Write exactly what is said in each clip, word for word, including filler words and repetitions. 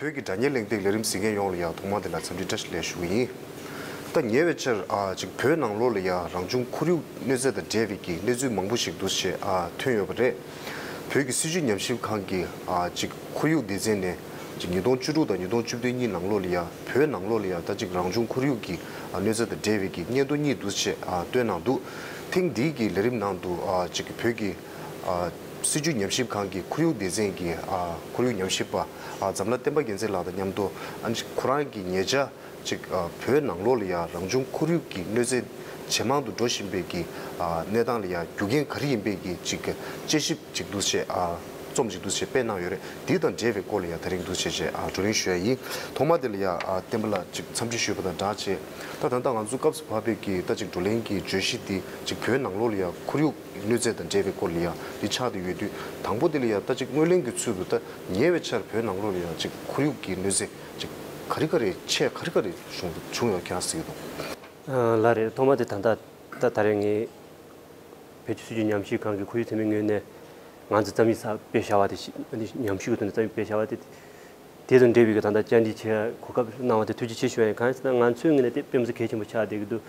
བོད་ཀྱི་དྲ་བརྙན་གླེང་སྟེགས་ལས་རིམ་གཟིགས་མཁན་ཡོངས་ལ་ཡང་ཐོག་མར་དེ་ལ་འཚམས་འདྲི་བཀྲ་ཤིས་བདེ་ལེགས་ཞུ་གི་ཡིན། ད་ཉེ་བའི་ཆར་ཨ་ཅིག་བོད་ནང་ལོགས་ལ་ཡང་རང་བྱུང་ཁོར་ཡུག་གནོད་འཚེ་དང་འབྲེལ་བའི་གི་གནས་ཚུལ་མང་པོ་ཞིག་འདུག་སེ་ཨ་ཐོན་ཡོད་པ་རེད། བོད་ཀྱི་སྲིད་བྱུས་ཉམས་ཞིབ་ཁང་གི་ཨ་ཅིག་ཁོར་ཡུག་སྡེ་ཚན་ནས་ཅིག་ཉིས་སྟོང་བཅུ་དྲུག་དང་ཉིས་སྟོང་བཅུ་བདུན་གཉིས་ནང་ལོགས་ལ་ཡང་བོད་ནང་ལོགས་ལ་ཡང་ད་ཅིག་རང་བྱུང་ཁོར་ཡུག་གི་ཨ་གནོད་འཚེ་དང་འབྲེལ་བའི་གི་སྙན་ཐོ་གཉིས་འདུག་སེ་ཨ་བཏོན་གནང་འདུག་ཐེངས་འདིའི་གི་ལས་རིམ་ནང་དུ་ཨ་ཅིག་བོད་ཀྱི་ཨ་སྲིད་བྱུས་ཉམས་ཞིབ་ཁང་གི་ཁོར་ཡུག་སྡེ་ཚན་གྱི་ཨ་ཁོར་ཡུག་ཉམས་ཞིབ་པ་ཨ་འཛམ་ལྷ་བསྟན་པ་རྒྱལ་མཚན་ལགས་དང་མཉམ་དུ་ཨ་ནི་ཁོ་རང་གི་ཉེ་ཆར་ཅིག་ཨ་བོད་ནང་ལོགས་ལ་ཡ་རང་བྱུང་ཁོར་ཡུག་གི་གནོད་འཚེ་ཇེ་མང་དུ་འགྲོ་བཞིན་པའི་གི་ཨ་གནས་སྟངས་ལ་ཡ་རྒྱུ་རྐྱེན་ག་རེ་ཡིན་པའི་གི་ཅིག་དཔྱད་ཞིབ་ཅིག་འདུག་སེ་ཨ་རྩོམ་ཅིག་འདུག་སེ་སྤེལ་གནང་ཡོད་རེད། འདི་དང་འབྲེལ་བའི་སྐོར་ལ་ཡ་དེ་རིང་འདུག་སེ་བྱས་ཨ་བགྲོ་གླེང་ཞུ་ཡ་ཡིན། ཐོག་མ་དེ་ལ་ཡ་ཨ་བསྟན་པ་ལགས་ཅིག་འཚམས་འདྲི་ཞུས་པ་དང་སྦྲགས་བྱས། ད་ད་ལྟ་ང་ཚོ་སྐབས་སུ་བབས་པའི་གི་ད་ཅིག་བགྲོ་གླེང་གི་བརྗོད་གཞི་འདི་ཅིག་བོད་ནང་ལོགས་ལ་ཡ་ཁོར་ཡུག་གནོད་འཚེ་དང་འབྲེལ་བའི་སྐོར་ལ་ཡ་འདི་ཆགས་བསྡད་ཡོད་དུས། དང་པོ་དེ་ལ་ཡ་ད་ཅིག་སྔོན་གླེང་གི་ཚུལ་དུ་ད་ཉེ་བའི་ཆར་བོད་ནང་ལོགས་ལ་ཡ་ཅིག་ཁོར་ཡུག་གི་གནོད་འཚེ་ཅིག་ག་རེ་ག་རེ་ཆེ་ག་རེ་ག་རེ་བྱུང་བྱུང་ཡོད་ཁྱེད་རང་གཟིགས་འདུག་ལགས་རེད། ཐོག་མ་དེ་ད་ལྟ་ད་ད་རེས་ངས་བོད་ཀྱི་སྲིད་བྱུས་ཉམས་ཞིབ་ཁང་གི་ཁོར་ཡུག་ཚན་པའི་ངོས་ནས་ང་ཚོ་རྩོམ་ཡིག་གསར་སྤེལ་བྱ་བ་དེ་ཞིག་ཉམས་ཞིབ་ཀྱི་ཐོག་ནས་རྩོམ་ཡིག་སྤེལ་བྱ་བ་དེ་དེ་དང་འབྲེལ་བའི་གི་ད་ལྟ་བཅར་འདྲི་བྱེད་གོ་སྐབས་གནང་བ་དེ་ཐུགས་རྗེ་ཆེ་ཞུ་ཡ་ཡིན། གང་ཡིན་ཟེར་ན་ང་ཚོའི་ངོས་ནས་དེ་དཔེ་མི་སྲིད་གལ་ཆེན་པོ་ཆགས་བསྡད་ཀྱི་འདུག་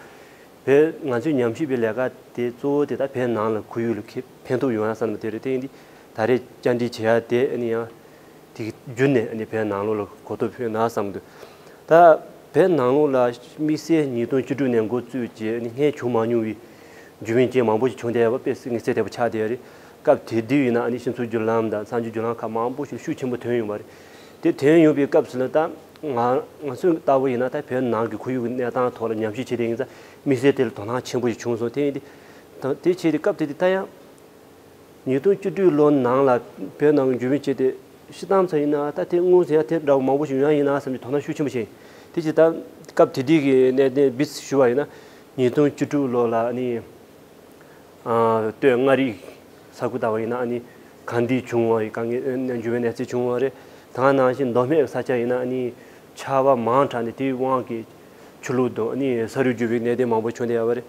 བོད་ང་ཚོའི་ཉམས་ཞིབ་པའི་ལས་ཀ་དེ་གཙོ་བོ་དེ་ད་བོད་ནང་ལ་ཁོར་ཡུག་ལ་ཁེ་ཕན་ཐོགས་ཡོང་ཡ་བསམ་པ་དེ་རེད། དེ་ཡིན་དུས་ད་རེས་བཅར་འདྲི་བྱེད་ཡ་དེ་ཨ་ནི་ཡང་དེ་གི་བརྒྱུད་ནས་ཨ་ནི་བོད་ནང་ལོགས་ལ་གོ་རྟོགས་ཕོག་ན་བསམ་གི་འདུག་ད་བོད་ནང་ལོགས་ལ་དམིགས་བསལ་ཉིས་སྟོང་བཅུ་དྲུག་ནས་འགོ་བཙུགས་བྱས་ཨ་ནི་སྔོན་བྱུང་མ་མྱོང་བའི་རྒྱུ་མཚན་ཅན་མང་པོ་ཞིག་བྱུང་བསྡད་ཡ་དཔེ་མི་སྲིད་དེ་པོ་ཆགས་བསྡད་ཡ་རེད། སྐབས་དེ་དུས་ཡིན་ན་ཨ་ནི་སྤྱི་ཚོགས་བརྒྱུད་ལམ་དང་གསར་འགྱུར་བརྒྱུད་ལམ་ཁག་མང་པོ་ཞིག་ཤུགས་ཆེན་པོ་ཐོན་ཡོང་བ་རེད། དེ་ཐོན་ཡོང་པའི་སྐབས་སུ་ལ་ད་ང་ང་ཚོ་ལྟ་བུ་ཡིན་ན་ད་བོད་ནང་གི་ཁོར་ཡུག་གི་གནས་སྟངས་ཐོག་ལ་ཉམས་ཞིབ་བྱེད་དེ་ཡིན་ཙང་དམིགས་བསལ་དེ་ལ་དོ་སྣང་ཆེན་པོ་ཞིག་བྱུང་སོང་། དེ་ཡིན་དུས་ད་དེ་བྱས་ཏེ་སྐབས་དེ་དུས་ད་ཡང་ཉིས་སྟོང་བཅུ་དྲུག་ལོ་ནང་ལ་བོད་ནང་གི་འགྱུར་བ་བྱས་ཏེ་སྤྱིར་བཏང་ཙམ་ཡིན་ན་ད་དེ་སྔོན་ཟེར་ཡ་དེ་འདྲ་བོ་མང་པོ་ཞིག་ཡོང་ཡ་ཡིན་ན་བསམ་པའི་དོ་སྣང་ཤུགས་ཆེན་པོ་བྱས། དེ་བྱས་ད་སྐབས་དེ་དུས་ཀྱི་གནད་དོན་སྦིས་ཞུ་བ་ཡིན་ན་ཉིས་སྟོང་བཅུ་དྲུག་ལོ་ལ་ཨ་ནི། ཨ་སྟོད་མངའ་རིས་ས་ཁུལ་ལྟ་བུ་ཡིན་ན་ཨ་ནི་གངས་འདྲེན་བྱུང་བ་ཡི་དཀའ་ངལ་འགྱུར་བའི་གནས་ཚུལ་བྱུང་བ་རེད། ད་ག་ནང་བཞིན་མདོ་སྨད་ས་ཆ་ཡིན་ན་ཨ་ནི་ཆར་པ་མང་དྲགས་ནས་དེའི་དབང་གིས་ཆུ་ལོག་དང་ཨ་ནི་ས་རུད་རྒྱུ་བའི་གནད་དོན་མང་པོ་བྱུང་བསྡད་ཡོད་པ་རེད།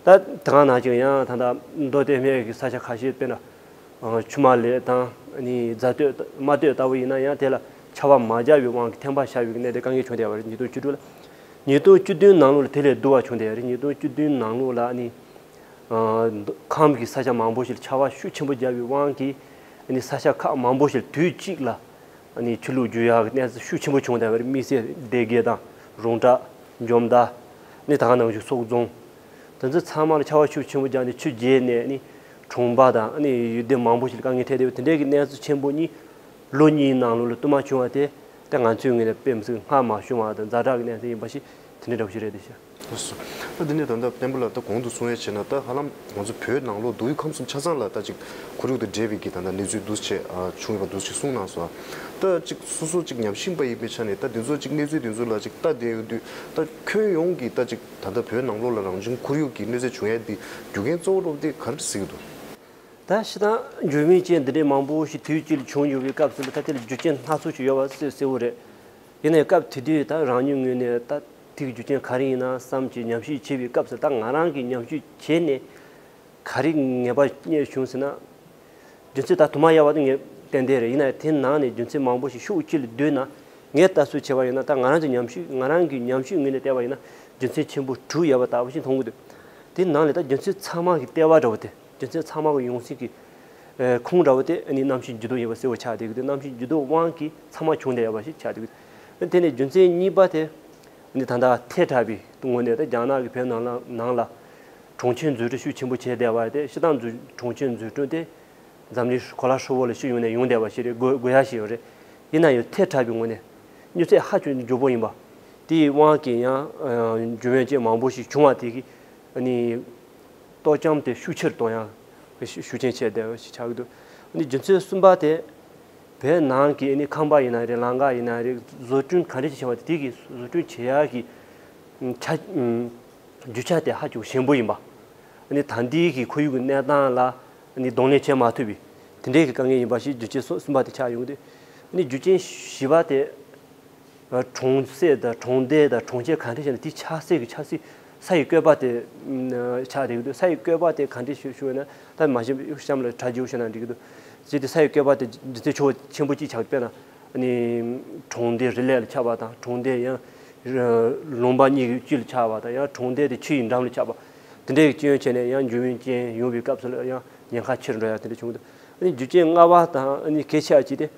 ད་ད་ག་ནང་བཞིན་ཡང་ད་ལྟ་མདོ་སྟོད་སྨད་ཀྱི་ས་ཆ་ཁ་ཤས་དཔེར་ན་ཨ་ཆུ་དམར་ལེབ་དང་ཨ་ནི་རྫ་སྟོད་རྨ་སྟོད་ལྟ་བུ་ཡིན་ན་ཡང་དེ་ལ་ཆར་པ་མ་རྒྱག་པའི་དབང་གིས་ཐན་པ་ཤར་བའི་གནད་དོན་དཀའ་ངལ་བྱུང་བསྡད་ཡོད་པ་རེད། ཉིས་སྟོང་བཅུ་དྲུག་ལ། ཉིས་སྟོང་བཅུ་བདུན་ནང་ལོགས་ལ་དེ་ལས་སྡུག་པ་བྱུང་བསྡད་ཡོད་རེད། ཉིས་སྟོང་བཅུ་བདུན་ནང་ལོགས་ལ་ཨ་ནི། ཨ་ཁམས་ཀྱི་ས་ཆ་མང་པོ་ཞིག་ལ་ཆར་པ་ཤུགས་ཆེན་པོ་བརྒྱབ་པའི་དབང་གིས་ཨ་ནི་ས་ཆ་ཁག་མང་པོ་ཞིག་ལ་དུས་གཅིག་ལ་ཨ་ནི་ཆུ་ལོག་རྒྱུག་ཡག་གི་གནས་ཚུལ་ཤུགས་ཆེན་པོ་བྱུང་བསྡད་པ་རེད། དམིགས་བསལ་སྡེ་དགེ་དང་རོང་བྲག་འཇོ་མདའ་ཨ་ནི་ད་ག་ནང་བཞིན་སོག་རྫོང་། དེ་ཚོ་ཚང་མ་ལ་ཆར་པ་ཤུགས་ཆེན་པོ་བརྒྱབ་ནས་ཆུ་རྒྱས་ནས་ཨ་ནི་གྲོང་པ་དང་ཨ་ནི་ཡུལ་སྡེ་མང་པོ་ཞིག་ལ་དཀའ་ངལ་འཕྲད་བསྡད་པ་དེ་འདྲའི་གི་གནས་ཚུལ་ཆེན་པོ་གཉིས་ལོ་གཉིས་ནང་ལོགས་ལ་བསྟུད་མར་བྱུང་བ་དེ་ད་ང་ཚོའི་ངོས་ནས་དཔེ་མི་སྲིད་སྔར་མ་བྱུང་བ་དང་ཛ་དྲག་གི་གནས་ཚུལ་ཡིན་པ་ཞིག་དེ་འདྲ་འདྲ་པོ་ཞིག་རེད་འདུག་ཤག་ལགས་སོ། ད་འདི་ནས་ད་ལྟ་བསྟན་པ་ལགས་ད་གོང་དུ་གསུང་ཡས་བྱས་ན་ད་ཧ་ལམ་ང་ཚོ་བོད་ནང་ལོགས་མདོ་དབུས་ཁམས་གསུམ་ཆ་ཚང་ལ་ད་ཅིག་ཁོར་ཡུག་དང་འབྲེལ་བའི་གི་ད་ལྟ་གནས་ཚུལ་འདུག་སེ་ཨ་བྱུང་ཡོད་པ་འདུག་སེ་གསུངས་གནང་སོང་། ད་ཅིག་སོ་སོ་ཅིག་ཉམས་ཞིབ་པ་ཡིན་པའི་ཆ་ནས་ད་འདི་ཚོ་ཅིག་གནས་ཚུལ་འདི་ཚོ་ལ་ཅིག་ལྟ་བསྡད་ཡོང་དུས་ད་ཁྱོན་ཡོངས་ཀྱི་ད་ཅིག་ད་ལྟ་བོད་ནང་ལོགས་ལ་རང་བྱུང་ཁོར་ཡུག་གི་གནོད་འཚེ་བྱུང་ཡས་འདི་རྒྱུ་རྐྱེན་གཙོ་བོ་འདྲ་པོ་དེ་ག་རེ་གཟིགས་འདུག་ད་སྤྱིར་བཏང་འགྱུར་བ་ཅན་འདི་འདྲའི་མང་པོ་ཞིག་དུས་གཅིག་ལ་བྱུང་ཡོད་པའི་སྐབས་སུ་ལ་ད་དེ་ལ་རྒྱུ་རྐྱེན་སྣ་ཚོགས་ཤིག་ཡོད་པ་གསལ་གསལ་པོ་རེད། ཡིན་ནའི་སྐབས་དེ་དུས་ད་རང་ཉིད་ངོས་ནས་ད་དེ་གི་རྒྱུ་རྐྱེན་ག་རེ་ཡིན་ན་བསམ་གྱི་ཉམས་ཞིབ་བྱེད་པའི་སྐབས་སུ་ད་ང་རང་གིས་ཉམས་ཞིབ་བྱས་ནས་ག་རེ་ངེས་པ་རྙེད་བྱུང་ཟེར་ན། རྒྱུ་མཚན་ད་དུ་མ་ཡག་པ་དེ་ངས་ཏན་ཏན་རེད། ཡིན་ནའི་དེ་ནང་ནས་རྒྱུ་མཚན་མང་པོ་ཞིག་ཤོག་གཅིག་ལ་བསྡུས་ན་ངས་ལྟ་ཚུལ་བྱས་པ་ཡིན་ན་ད་ང་རང་གི་ཉམས་ཞིབ་ང་རང་གི་ཉམས་ཞིབ་ངོས་ནས་བལྟས་པ་ཡིན་ན་རྒྱུ་མཚན་ཆེན་པོ་དྲུག་ཡོད་པ་ལྟ་བུ་ཞིག་མཐོང་གི་འདུག་དེ་ནང་ནས་ད་རྒྱུ་མཚན་ཚང་མ་གི་ལྟེ་བ་འདྲ་བོ་དེ། རྒྱུ་མཚན་ཚང་མ་གི་ཡོང་སྲིད་ཀྱི་ཨ་ཁུངས་འདྲ་བོ་དེ་ཨ་ནི་གནམ་གཤིས་འགྱུར་ལྡོག་ཡིན་པ་གསལ་པོ་ཆགས་བསྡད་ཀྱི་འདུག་གནམ་གཤིས་འགྱུར་ལྡོག་དབང་གིས་ཚང་མ་བྱུང་བསྡད་ཡོད་པ་ཞིག་ཆགས་བསྡད་ཀྱི་འདུག་དེ་ནས་རྒྱུ་མཚན་གཉིས་པ་དེ་ཨ་ནི་ད་ལྟ་ཐལ་དྲགས་པའི་ངོས་ནས་ད་རྒྱ་ནག་གི་བོད་ནང་ལ་ནང་ལ་གྲོང་ཁྱེར་འཛུགས་སྐྲུན་ཤུགས་ཆེན་པོ་བྱས་བསྡད་པ་དེ་སྤྱིར་བཏང་འཛུགས་གྲོང་ཁྱེར་འཛུགས་སྐྲུན་དེ་འཛམ་གླིང་གོ་ལ་ཧྲིལ་པོ་ལ་ཤུགས་ཡོང་ནས་ཡོང་བསྡད་པ་ཞིག་རེད། དགོས་དགོས་ཡ་ཞིག་ཡོད་རེད། ཡིན་ན་ཡང་ཐལ་དྲགས་པའི་ངོས་ནས་མྱུར་ཚད་ཧ་ཅང་མགྱོགས་པོ་ཡིན་པ། དེའི་དབང་གིས་ཡང་ཨ་རྒྱུ་མཚན་ཅན་མང་པོ་ཞིག་བྱུང་བ་དེ་གིས་ཨ་ནི། ཏོག་ཙམ་དེ་ཤུགས་ཆེར་གཏོང་ཡང་ཤུགས་རྐྱེན་ཆེ་བསྡད་པ་ཞིག་ཆགས་ཀྱི་འདུག་ཨ་ནི་རྒྱུ་མཚན་གསུམ་པ་དེ་བོད་ནང་གི་ཨ་ནི་ཁང་པ་ཡིན་ན་རེད། ལམ་ཁ་ཡིན་ན་རེད། བཟོ་སྐྲུན་ག་འདྲ་ཞིག་བྱས་པ་དེ་དེ་གི་བཟོ་སྐྲུན་བྱེད་ཡག་གི་ཆ་རྒྱུ་ཆ་དེ་ཧ་ཅང་ཞན་པོ་ཡིན་པ། ཨ་ནི་ད་ལྟའི་གི་ཁོར་ཡུག་གི་གནས་སྟངས་ལ་ཨ་ནི་གདོང་ལེན་བྱེད་མ་ཐུབ་པའི་དེ་འདྲའི་གི་དཀའ་ངལ་ཡིན་པ་ཞིག་རྒྱུ་མཚན་གསུམ་པ་དེ་ཆགས་ཡོང་གི་འདུག་ཨ་ནི་རྒྱུ་རྐྱེན་བཞི་པ་དེ། གྲོང་གསེབ་དང་གྲོང་རྡལ་དང་གྲོང་ཁྱེར་གང་འདྲ་ཞིག་ན་དེ་ཆགས་སྲིད་ཀྱི་ཆགས་སྲིད་ས་ཡི་བཀོད་པ་དེ་ཆགས་བསྡད་ཀྱི་འདུག་ས་ཡི་བཀོད་པ་དེ་གང་འདྲ་ཞིག་ཞུ་བ་ན་ད་མ་གཞི་གཤམ་ལ་དྲ་རྒྱ་ཞུ་ན་འགྲིག་གི་འདུག་ཟེར་དེ་ས་ཡི་བཀོད་པ་དེ་འདི་ཚོའི་ཕྱོགས་ཆེན་པོ་གཅིག་ཆགས་དཔེར་ན་ ནི་གྲོང་སྡེ་རི་ལས་ལ་ཆགས་པ་དང་གྲོང་སྡེ་ཡང་ལུང་པ་གཉིས་ཀྱི་དཀྱིལ་ལ་ཆགས་པ་དང་ཡང་གྲོང་སྡེ་དེ་ཆུ་ཡི་འགྲམ་ལ་ཆགས་པ། དེ་འདྲའི་སྐྱོན་བྱས་ནས་ཡང་འབྱུང་བའི་རྐྱེན་ཡོང་བའི་སྐབས་སུ་ལ་ཡང་ཉེན་ཁ་ཆེར་འགྲོ་ཡ་དེ་འདྲ་བྱུང་འདུག་ཨ་ནི་རྒྱུ་རྐྱེན་ལྔ་པ་དང་ཨ་ནི་གལ་ཆེ་བ་གཅིག་དེ།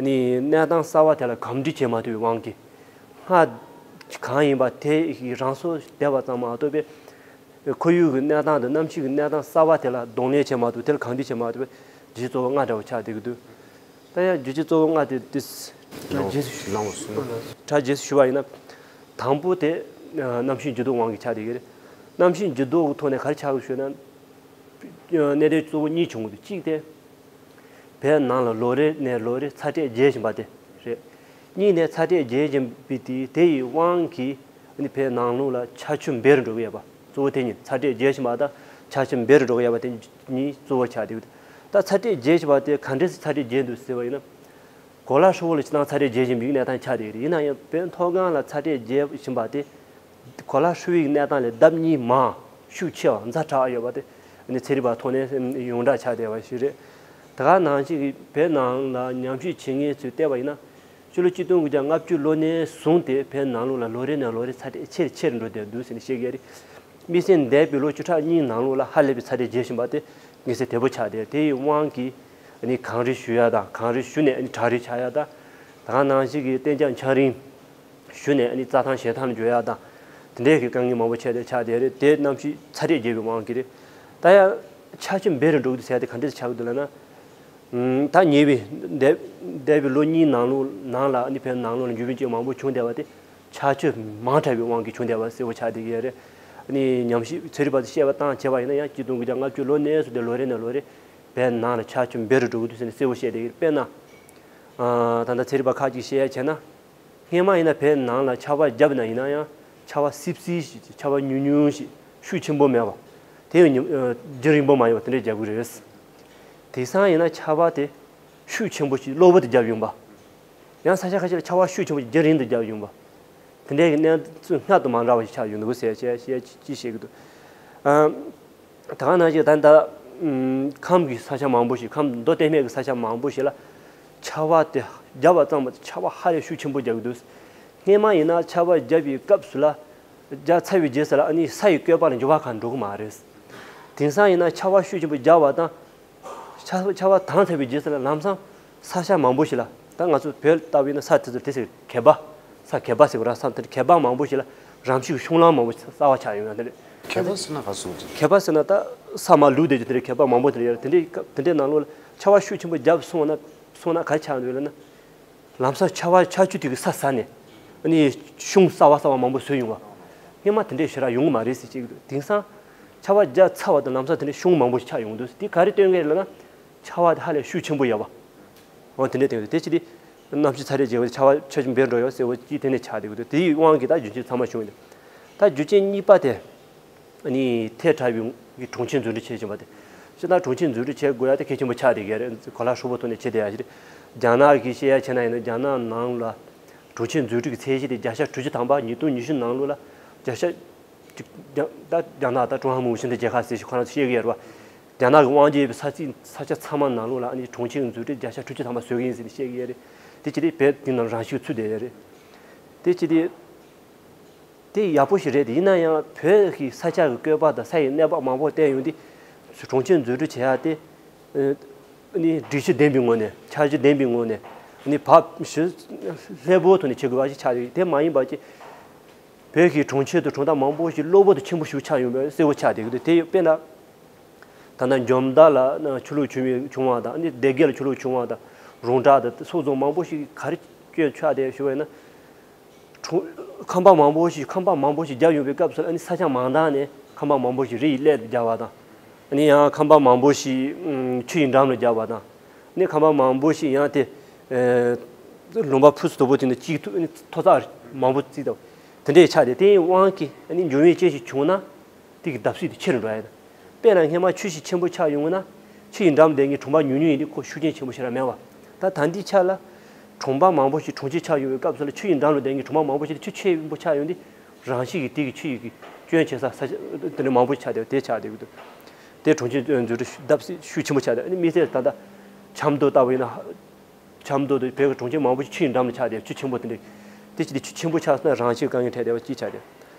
ནི་གནས་སྟངས་གསར་བ་དེ་ལ་གམ་འགྲིལ་བྱེད་མ་ཐུབ་པའི་དབང་གིས། སྔར་གང་ཡིན་པ་དེ་ཡི་རང་སོར་བསྡད་པ་ཙམ་མ་གཏོགས་པའི་ཁོར་ཡུག་གི་གནས་སྟངས་དང་གནམ་གཤིས་ཀྱི་གནས་སྟངས་གསར་བ་དེ་ལ་གདོང་ལེན་བྱེད་མ་ཐུབ། དེ་ལ་གམ་འགྲིལ་བྱེད་མ་ཐུབ་པའི་རྒྱུ་རྐྱེན་གཙོ་བོ་ལྔ་འདྲ་བོ་ཆགས་བསྡད་ཀྱི་འདུག་ད་ཡང་རྒྱུ་རྐྱེན་གཙོ་བོ་ལྔ་དེ་ཏིས། ལོངས་རྗེས་སུ་ལོངས་སུ་ཕྲ་རྒྱས་སུ་ཞུ་བ་ཡིན་ན། དང་པོ་དེ་གནམ་གཤིས་འགྱུར་ལྡོག་དབང་གིས་ཆགས་བསྡད་ཀྱི་རེད། གནམ་གཤིས་འགྱུར་ལྡོག་གི་ཐོག་ནས་ག་རེ་ཆགས་ཀྱི་ཞུས་ན། གནད་དོན་གཙོ་བོ་གཉིས་བྱུང་གི་འདུག་གཅིག་དེ། བོད་ནང་ལ་ལོ་རེ་ནས་ལོ་རེ་ཚ་དྲོད་རྒྱས་བཞིན་པ་དེ་རེད། གཉིས་ནས་ཚ་དྲོད་རྒྱས་བཞིན་པའི་དེ་དེ་ཡི་དབང་གིས་ནི་བོད་ནང་ལོགས་ལ་ཆར་ཆུ་འབེལ་རུ་འགྲོ་གི་ཡོད་པ་གཙོ་བོ་དེ་གཉིས། ཚ་དྲོད་རྒྱས་བཞིན་པ་དང་ཆར་ཆུ་འབེལ་རུ་འགྲོ་གི་ཡོད་པ་དེ་གཉིས་གཙོ་བོ་ཆགས་བསྡད་ཡོད། ད་ཚ་དྲོད་རྒྱས་བཞིན་པ་དེ་ག་འདྲས་སེ་ཚ་དྲོད་རྒྱས་འདུག་ཟེར་བ་ཡིན་ན། གོ་ལ་ཧྲིལ་པོ་ལ་སྤྱིར་བཏང་ཚ་དྲོད་རྒྱས་བཞིན་པའི་གནས་སྟངས་ཆགས་བསྡད་ཡོད་རེད། ཡིན་ན་ཡང་བོད་མཐོ་སྒང་ལ་ཚ་དྲོད་རྒྱས་བཞིན་པ་དེ། གོ་ལ་ཧྲིལ་པོའི་གནས་སྟངས་ལས་ལྡབ་གཉིས་མང་ཤུགས་ཆེ་བ་ཛ་དྲག་ཡོད་པ་དེ་ནི་ཚན་རིག་པ་ཐོག་ནས་ཡོངས་གྲགས་ཆགས་བསྡད་པ་ཞིག་རེད། དེ་ག་ནང་བཞིན་གྱི་བོད་ནང་ལ་ཉམས་ཞིབ་བྱེད་མཁན་ཚོས་བལྟས་པ་ཡིན་ན། ཕྱི་ལོ་ཆིག་སྟོང་དགུ་བརྒྱ་ལྔ་བཅུ་ལོ་ནས་བཟུང་སྟེ་བོད་ནང་ལོགས་ལ་ལོ་རེ་ནས་ལོ་རེ་ཚ་དྲོད་ཆེ་རུ་ཆེ་རུ་འགྲོ་བསྡད་འདུག་ཟེར་ནས་བཤད་ཀྱི་རེད། དམིགས་བསལ་འདས་པའི་ལོ་བཅུ་ཕྲག་གཉིས་ནང་ལོགས་ལ་ཧ་ལས་པའི་ཚ་དྲོད་རྒྱས་བཞིན་པ་དེ་ངེས་གསལ་དོད་པོ་ཆགས་བསྡད། དེ་ཡི་དབང་གིས་ནི་གངས་རི་ཞུ་ཡ་དང་གངས་རི་ཞུ་ནས་ནི་བྲག་རི་ཆགས་ཡ་དང་། དེ་ག་ནང་བཞིན་གྱི་གཏན་འཇགས་འཁྱགས་རོམ་ཞུ་ནས་ནི་རྩྭ་ཐང་བྱེ་ཐང་འགྱུར་ཡ་དང་། དེ་འདྲའི་གི་དཀའ་ངལ་མང་པོ་ཆགས་བསྡད་ཆགས་བསྡད་རེད། དེ་གནམ་གཤིས་ཚ་དྲོད་རྒྱས་པའི་དབང་གིས་རེད། ད་ཡང་ཆར་ཆུ་འབེལ་རུ་འགྲོ་གི་འདུག་ཟེར་ཡ་དེ་ག་འདྲས་ཆགས་ཀྱི་འདུག་ལབ་ན། ད་ཉེ་བའི་འདས་འདས་པའི་ལོ་གཉིས་ནང་ལོགས་ནང་ལ་ནི་བོད་ནང་ལོགས་ལ་འབྱུང་བའི་རྐྱེན་མང་པོ་བྱུང་བསྡད་པ་དེ་ཆར་ཆུ་མང་དྲགས་པའི་དབང་གིས་བྱུང་བསྡད་པ་གསལ་པོ་ཆགས་བསྡད་ཀྱི་ཡོད་རེད། ནི་ཉམས་ཞིབ་ཚན་རིག་པ་ཚོས་བཤད་པ་ལྟར་བྱས་པ་ཡིན་ན་ཡང་ཆིག་སྟོང་དགུ་བརྒྱ་ལྔ་བཅུ་ལོ་ནས་བཟུང་སྟེ་ལོ་རེ་ནས་ལོ་རེ་བོད་ནང་ལ་ཆར་ཆུ་འབེལ་རུ་འགྲོ་གི་འདུག་ཟེར་ནས་གསལ་པོ་བཤད་བསྡད་ཀྱི་ཡོད། དཔེར་ན། ད་ལྟ་ཚན་རིག་པ་ཁག་ཅིག་བཤད་ཡ་བྱས་ན། སྔོན་མ་ཡིན་ན་བོད་ནང་ལ་ཆར་པ་བརྒྱབ་ན་ཡིན་ན་ཡང་ཆར་པ་སིབ་སིབ་ཞིག་ཆར་པ་ཉུང་ཉུང་ཞིག་ཤུགས་ཆེན་པོ་མེད་པ། དེ་ཡང་ཉིན་རྒྱུན་རིང་པོ་མ་ཡོང་བ་དེ་འདྲས་རྒྱག་གི་རེད། དེང་སང་ཡིན་ན་ཆར་པ་དེ་ཤུགས་ཆེན་པོ་ཞིག་གློ་བུར་དུ་བརྒྱབ་ཡོང་པ། ཡང་ས་ཆ་ཁ་ཤས་ལ་ཆར་པ་ཤུགས་ཆེན་པོ་ཞིག་རྒྱུན་རིང་དུ་བརྒྱབ་ཡོང་པ། དེ་འདྲའི་གནས་ཚུལ་སྔར་དང་མ་འདྲ་བ་ཞིག་ཆགས་ཡོང་འདུག་ཟེར་བཤད་བཤད་ཅི་བཤད་ཀྱི་འདུག་ཨ། ད་ག་ནང་བཞིན་ད་ལྟ་ཨུམ་ཁམས་ཀྱི་ས་ཆ་མང་པོ་ཞིག་ཁམས་མདོ་སྟོད་སྨད་ཀྱི་ས་ཆ་མང་པོ་ཞིག་ལ་ཆར་པ་དེ་བརྒྱབ་པ་ཙམ་པ་ཆར་པ་ཧ་ལས་ཤུགས་ཆེན་པོ་རྒྱག་གི་འདུག་སྔོན་མ་ཡིན་ན་ཆར་པ་བརྒྱབ་པའི་སྐབས་སུ་ལ་བརྒྱབ་ཚར་བའི་རྗེས་སུ་ལ་ཨ་ནི་ས་ཡི་བཀོད་པ་ལ་འགྱུར་བ་གང་འགྲོ་གི་མ་རེད། དེང་སང་ཡིན་ན་ཆར་པ་ཤུགས་ཆེན་པོ་བརྒྱབ་པ་དང་། ཆར་ཆར་པ་དྭངས་ཚར་བའི་རྗེས་སུ་ལ་ལམ་སང་ས་ཆ་མང་པོ་ཞིག་ལ་ད་ང་ཚོ་བོད་ལྟ་བུ་ཡིན་ན་ས་དེ་ཚོ་དེ་ཟེར་གད་པ། ས་གད་པ་ཟེར་བ་ར་ས་དེ་གད་པ་མང་པོ་ཞིག་ལ་རང་བཞིན་གྱི་གཤོང་ལམ་མང་པོ་གསར་བ་ཆགས་ཡོང་ཡ་དེ་རེད། གད་པ་ཟེར་ན་ག་སོང་ཚེ། གད་པ་ཟེར་ན་ད་ས་མར་ལུད་བསྡད་རྒྱུ་དེ་རེད། གད་པ་མང་པོ་དེ་རེད་ཡ། དེ་འདྲའི་སྐབས་དེ་འདྲའི་ནང་ལོགས་ལ་ཆར་པ་ཤུགས་ཆེན་པོ་བརྒྱབ་སོང་ན་སོང་ན་ག་རེ་ཆགས་འདུག་ལབ་ན། ལམ་སང་ཆར་པ་ཆར་ཆུ་དེ་གིས་ས་ཟ་ནས་ཨ་ནི་གཤོང་གསར་བ་གསར་བ་མང་པོ་བཟོས་ཡོང་བ། སྔོན་མ་དེ་འདྲའི་ཞེ་དྲག་ཡོང་གི་མ་རེད་ཟེར་བཤད་ཀྱི་འདུག་དེང་སང་ཆར་པ་བརྒྱབ་ཚར་བ་དང་ལམ་སང་དེ་འདྲའི་གཤོང་མང་པོ་ཞིག་ཆགས་ཡོང་གི་འདུག་དེ་ག་རེ་སྟོན་གྱི་རེད་ལབ་ན། ཆར་པ་དེ་ཧ་ལས་ཤུགས་ཆེན་པོ་ཡོད་པ། འོ་དེ་འདྲའི་སྟེང་དུ་དེ་ཅི་སྟེ། གནམ་གཤིས་ཚ་དྲོད་རྒྱས་པ་དེ་ཆར་པ་ཆར་ཆུ་འབེལ་འགྲོ་ཡོད་ཟེར་བ་ཅི་དེ་ནས་ཆགས་བསྡད་ཀྱི་འདུག་དེའི་དབང་གིས་ད་རྒྱུ་མཚན་ཚང་མ་བྱུང་ཡོད། ད་རྒྱུ་རྐྱེན་གཉིས་པ་དེ། ཨ་ནི་ཐལ་དྲགས་པའི་གྲོང་ཁྱེར་འཛུགས་སྐྲུན་བྱེད་བཞིན་པ་དེ། སྤྱིར་བཏང་གྲོང་ཁྱེར་འཛུགས་སྐྲུན་བྱེད་དགོས་ཡ་དེ་གལ་ཆེན་པོ་ཆགས་བསྡད་ཀྱི་རེད། གོ་ལ་ཧྲིལ་པོ་ཐོག་ནས་བྱེད་བསྡད་ཡ་ཞིག་རེད། རྒྱ་ནག་གིས་བཤད་ཡ་བྱས་ན་ཡིན་ན་རྒྱ་ནག་ནང་ལ་གྲོང་ཁྱེར་འཛུགས་སྐྲུན་གྱི་ཚད་གཞི་དེ་བརྒྱ་ཆ་དྲུག་ཅུ་ཐམ་པ་ཉིས་སྟོང་ཉི་ཤུ་ནང་ལོགས་ལ་བརྒྱ་ཆ་གཅིག་རྒྱ་ད་རྒྱ་ནག་དང་ཀྲུང་ཧྭ་མི་དམངས་སྤྱི་མཐུན་རྒྱལ་ཁབ་ཟེར་ཞིག་ཁོ་རང་ཚོ་བཤད་ཀྱི་ཡོད་རེད་པ། རྒྱ་ནག་གི་དབང་སྒྱུར་ཡོད་པའི་ས་ཚིགས་ས་ཆ་ཚང་མ་ནང་ལོགས་ལ་ཨ་ནི་གྲོང་ཁྱེར་འཛུགས་སྐྲུན་བརྒྱ་ཆ་དྲུག་ཅུ་ཐམ་པ་བཟོ་གི་ཡིན་ཟེར་ནས་བཤད་ཀྱི་ཡོད་རེད། དེ་ཅི་སྟེ་བོད་དེ་ནང་རང་ཤུགས་ཚུད་བསྡད་ཡོད་རེད། དེ་ཅི་སྟེ། དེ་ཡག་པོ་ཞིག་རེད། ཡིན་ན་ཡང་བོད་ཀྱི་ས་ཆ་གི་བཀོད་པ་དང་ས་ཡི་གནས་བབ་མང་པོ་བལྟས་ཡོང་དུས། གྲོང་ཁྱེར་འཛུགས་སྐྲུན་བྱེད་ཡག་དེ། ཨ་ནི་སྒྲིག་གཞི་ལྡན་པའི་ངོས་ནས་འཆར་གཞི་ལྡན་པའི་ངོས་ནས་ཨ་ནི་བབ་ཞིབ་ལྷོད་པོའི་ཐོག་ནས་བྱེད་དགོས་པ་ཞིག་ཆགས་ཡོད། དེ་མ་ཡིན་པ་ཅིག་བོད་ཀྱི་གྲོང་ཁྱེར་དང་གྲོང་རྡལ་མང་པོ་ཞིག་གློ་བུར་དུ་ཆེན་པོ་ཞིག་ཆགས་ཡོང་བའི་གསལ་པོ་ཆགས་བསྡད་ཀྱི་འདུག་དེ་དཔེར་ན། ད་ལྟ་འཇོ་མདའ་ལ་ཆུ་ལོག་བྱུང་བའི་བྱུང་བ་དང་ཨ་ནི་སྡེ་དགེ་ལ་ཆུ་ལོག་བྱུང་བ་དང་རོང་བྲག་དང་སོགས་རྫོང་མང་པོ་ཞིག་ག་རེ་སྐྱོན་ཆགས་བསྡད་ཞུ་བ་ཡིན་ན། གྲོང་ཁང་པ་མང་པོ་ཞིག་ཁང་པ་མང་པོ་ཞིག་བརྒྱབ་ཡོང་བའི་སྐབས་སུ་ཨ་ནི་ས་ཆ་མང་དག་ནས་ཁང་པ་མང་པོ་ཞིག་རི་ཡི་ཀླད་དུ་བརྒྱབ་པ་དང་། ཨ་ནི་ཡང་ཁང་པ་མང་པོ་ཞིག་ཆུ་ཡི་འགྲམ་ལ་བརྒྱབ་པ་དང་། ཨ་ནི་ཁང་པ་མང་པོ་ཞིག་ཡང་དེ་ལུང་པ་ཕུ་སུ་དོ་པོ་དེ་ནས་གཅིག་ཐུ་ཨ་ནི་མཐོ་ཚད་མང་པོ་བརྩིས་དང་། དེ་འདྲའི་ཆགས་ཏེ་དེའི་དབང་གིས་ཨ་ནི་འབྱུང་བའི་རྐྱེན་ཞིག་བྱུང་ན། དེ་གི་བརྡབ་གསིག་དེ་ཆེ་རུ་འགྲོ་ཡ་དང་། དཔེར་ན་སྔོན་མ་ཆུ་ཞིག་ཆེན་པོ་ཆགས་ཡོང་ན། ཆུ་ཡི་འགྲམ་བསྡད་མཁན་གྲོང་པ་ཉུང་ཉུང་ཡིན་དུས་ཁོ་ཤུགས་རྐྱེན་ཆེན་པོ་ཞེ་དྲག་མེད་པ། ད་ད་ལྟའི་ཆ་ལ། གྲོང་པ་མང་པོ་ཞིག་གྲོང་ཁྱེར་ཆགས་ཡོང་བའི་སྐབས་སུ་ལ་ཆུ་ཡི་འགྲམ་ལ་བསྡད་མཁན་གྲོང་པ་མང་པོ་ཞིག་ཆུ་ཆེན་པོ་ཆགས་ཡོང་དུས། རང་བཞིན་གྱིས་དེ་གི་ཆུ་ཡི་གི་སྐྱོན་བྱེད་ས་ས་ཆ་དེ་འདྲ་མང་པོ་ཆགས་བསྡད་དེ་ཆགས་བསྡད་ཀྱི་འདུག་དེ་གྲོང་ཁྱེར་འཛུགས་སྐྲུན་བརྡབ་གསིག་ཤུགས་ཆེན་པོ་ཆགས་བསྡད། ཨ་ནི་དམིགས་བསལ་ད་ལྟ་ཆབ་མདོ་ལྟ་བུ་ཡིན་ན། ཆབ་མདོ་དང་བོད་ཀྱི་གྲོང་ཁྱེར་མང་པོ་ཞིག་ཆུ་ཡི་འགྲམ་ལ་ཆགས་བསྡད་པ། ཆུ་ཆེན་པོ་དེ་འདྲ། དེ་ཅི་སྟེ་ཆུ་ཆེན་པོ་ཆགས་སོང་ན་རང་བཞིན་དཀའ་ངལ་འཕྲད་བསྡད་པ་གཅིག་ཆགས་བསྡད།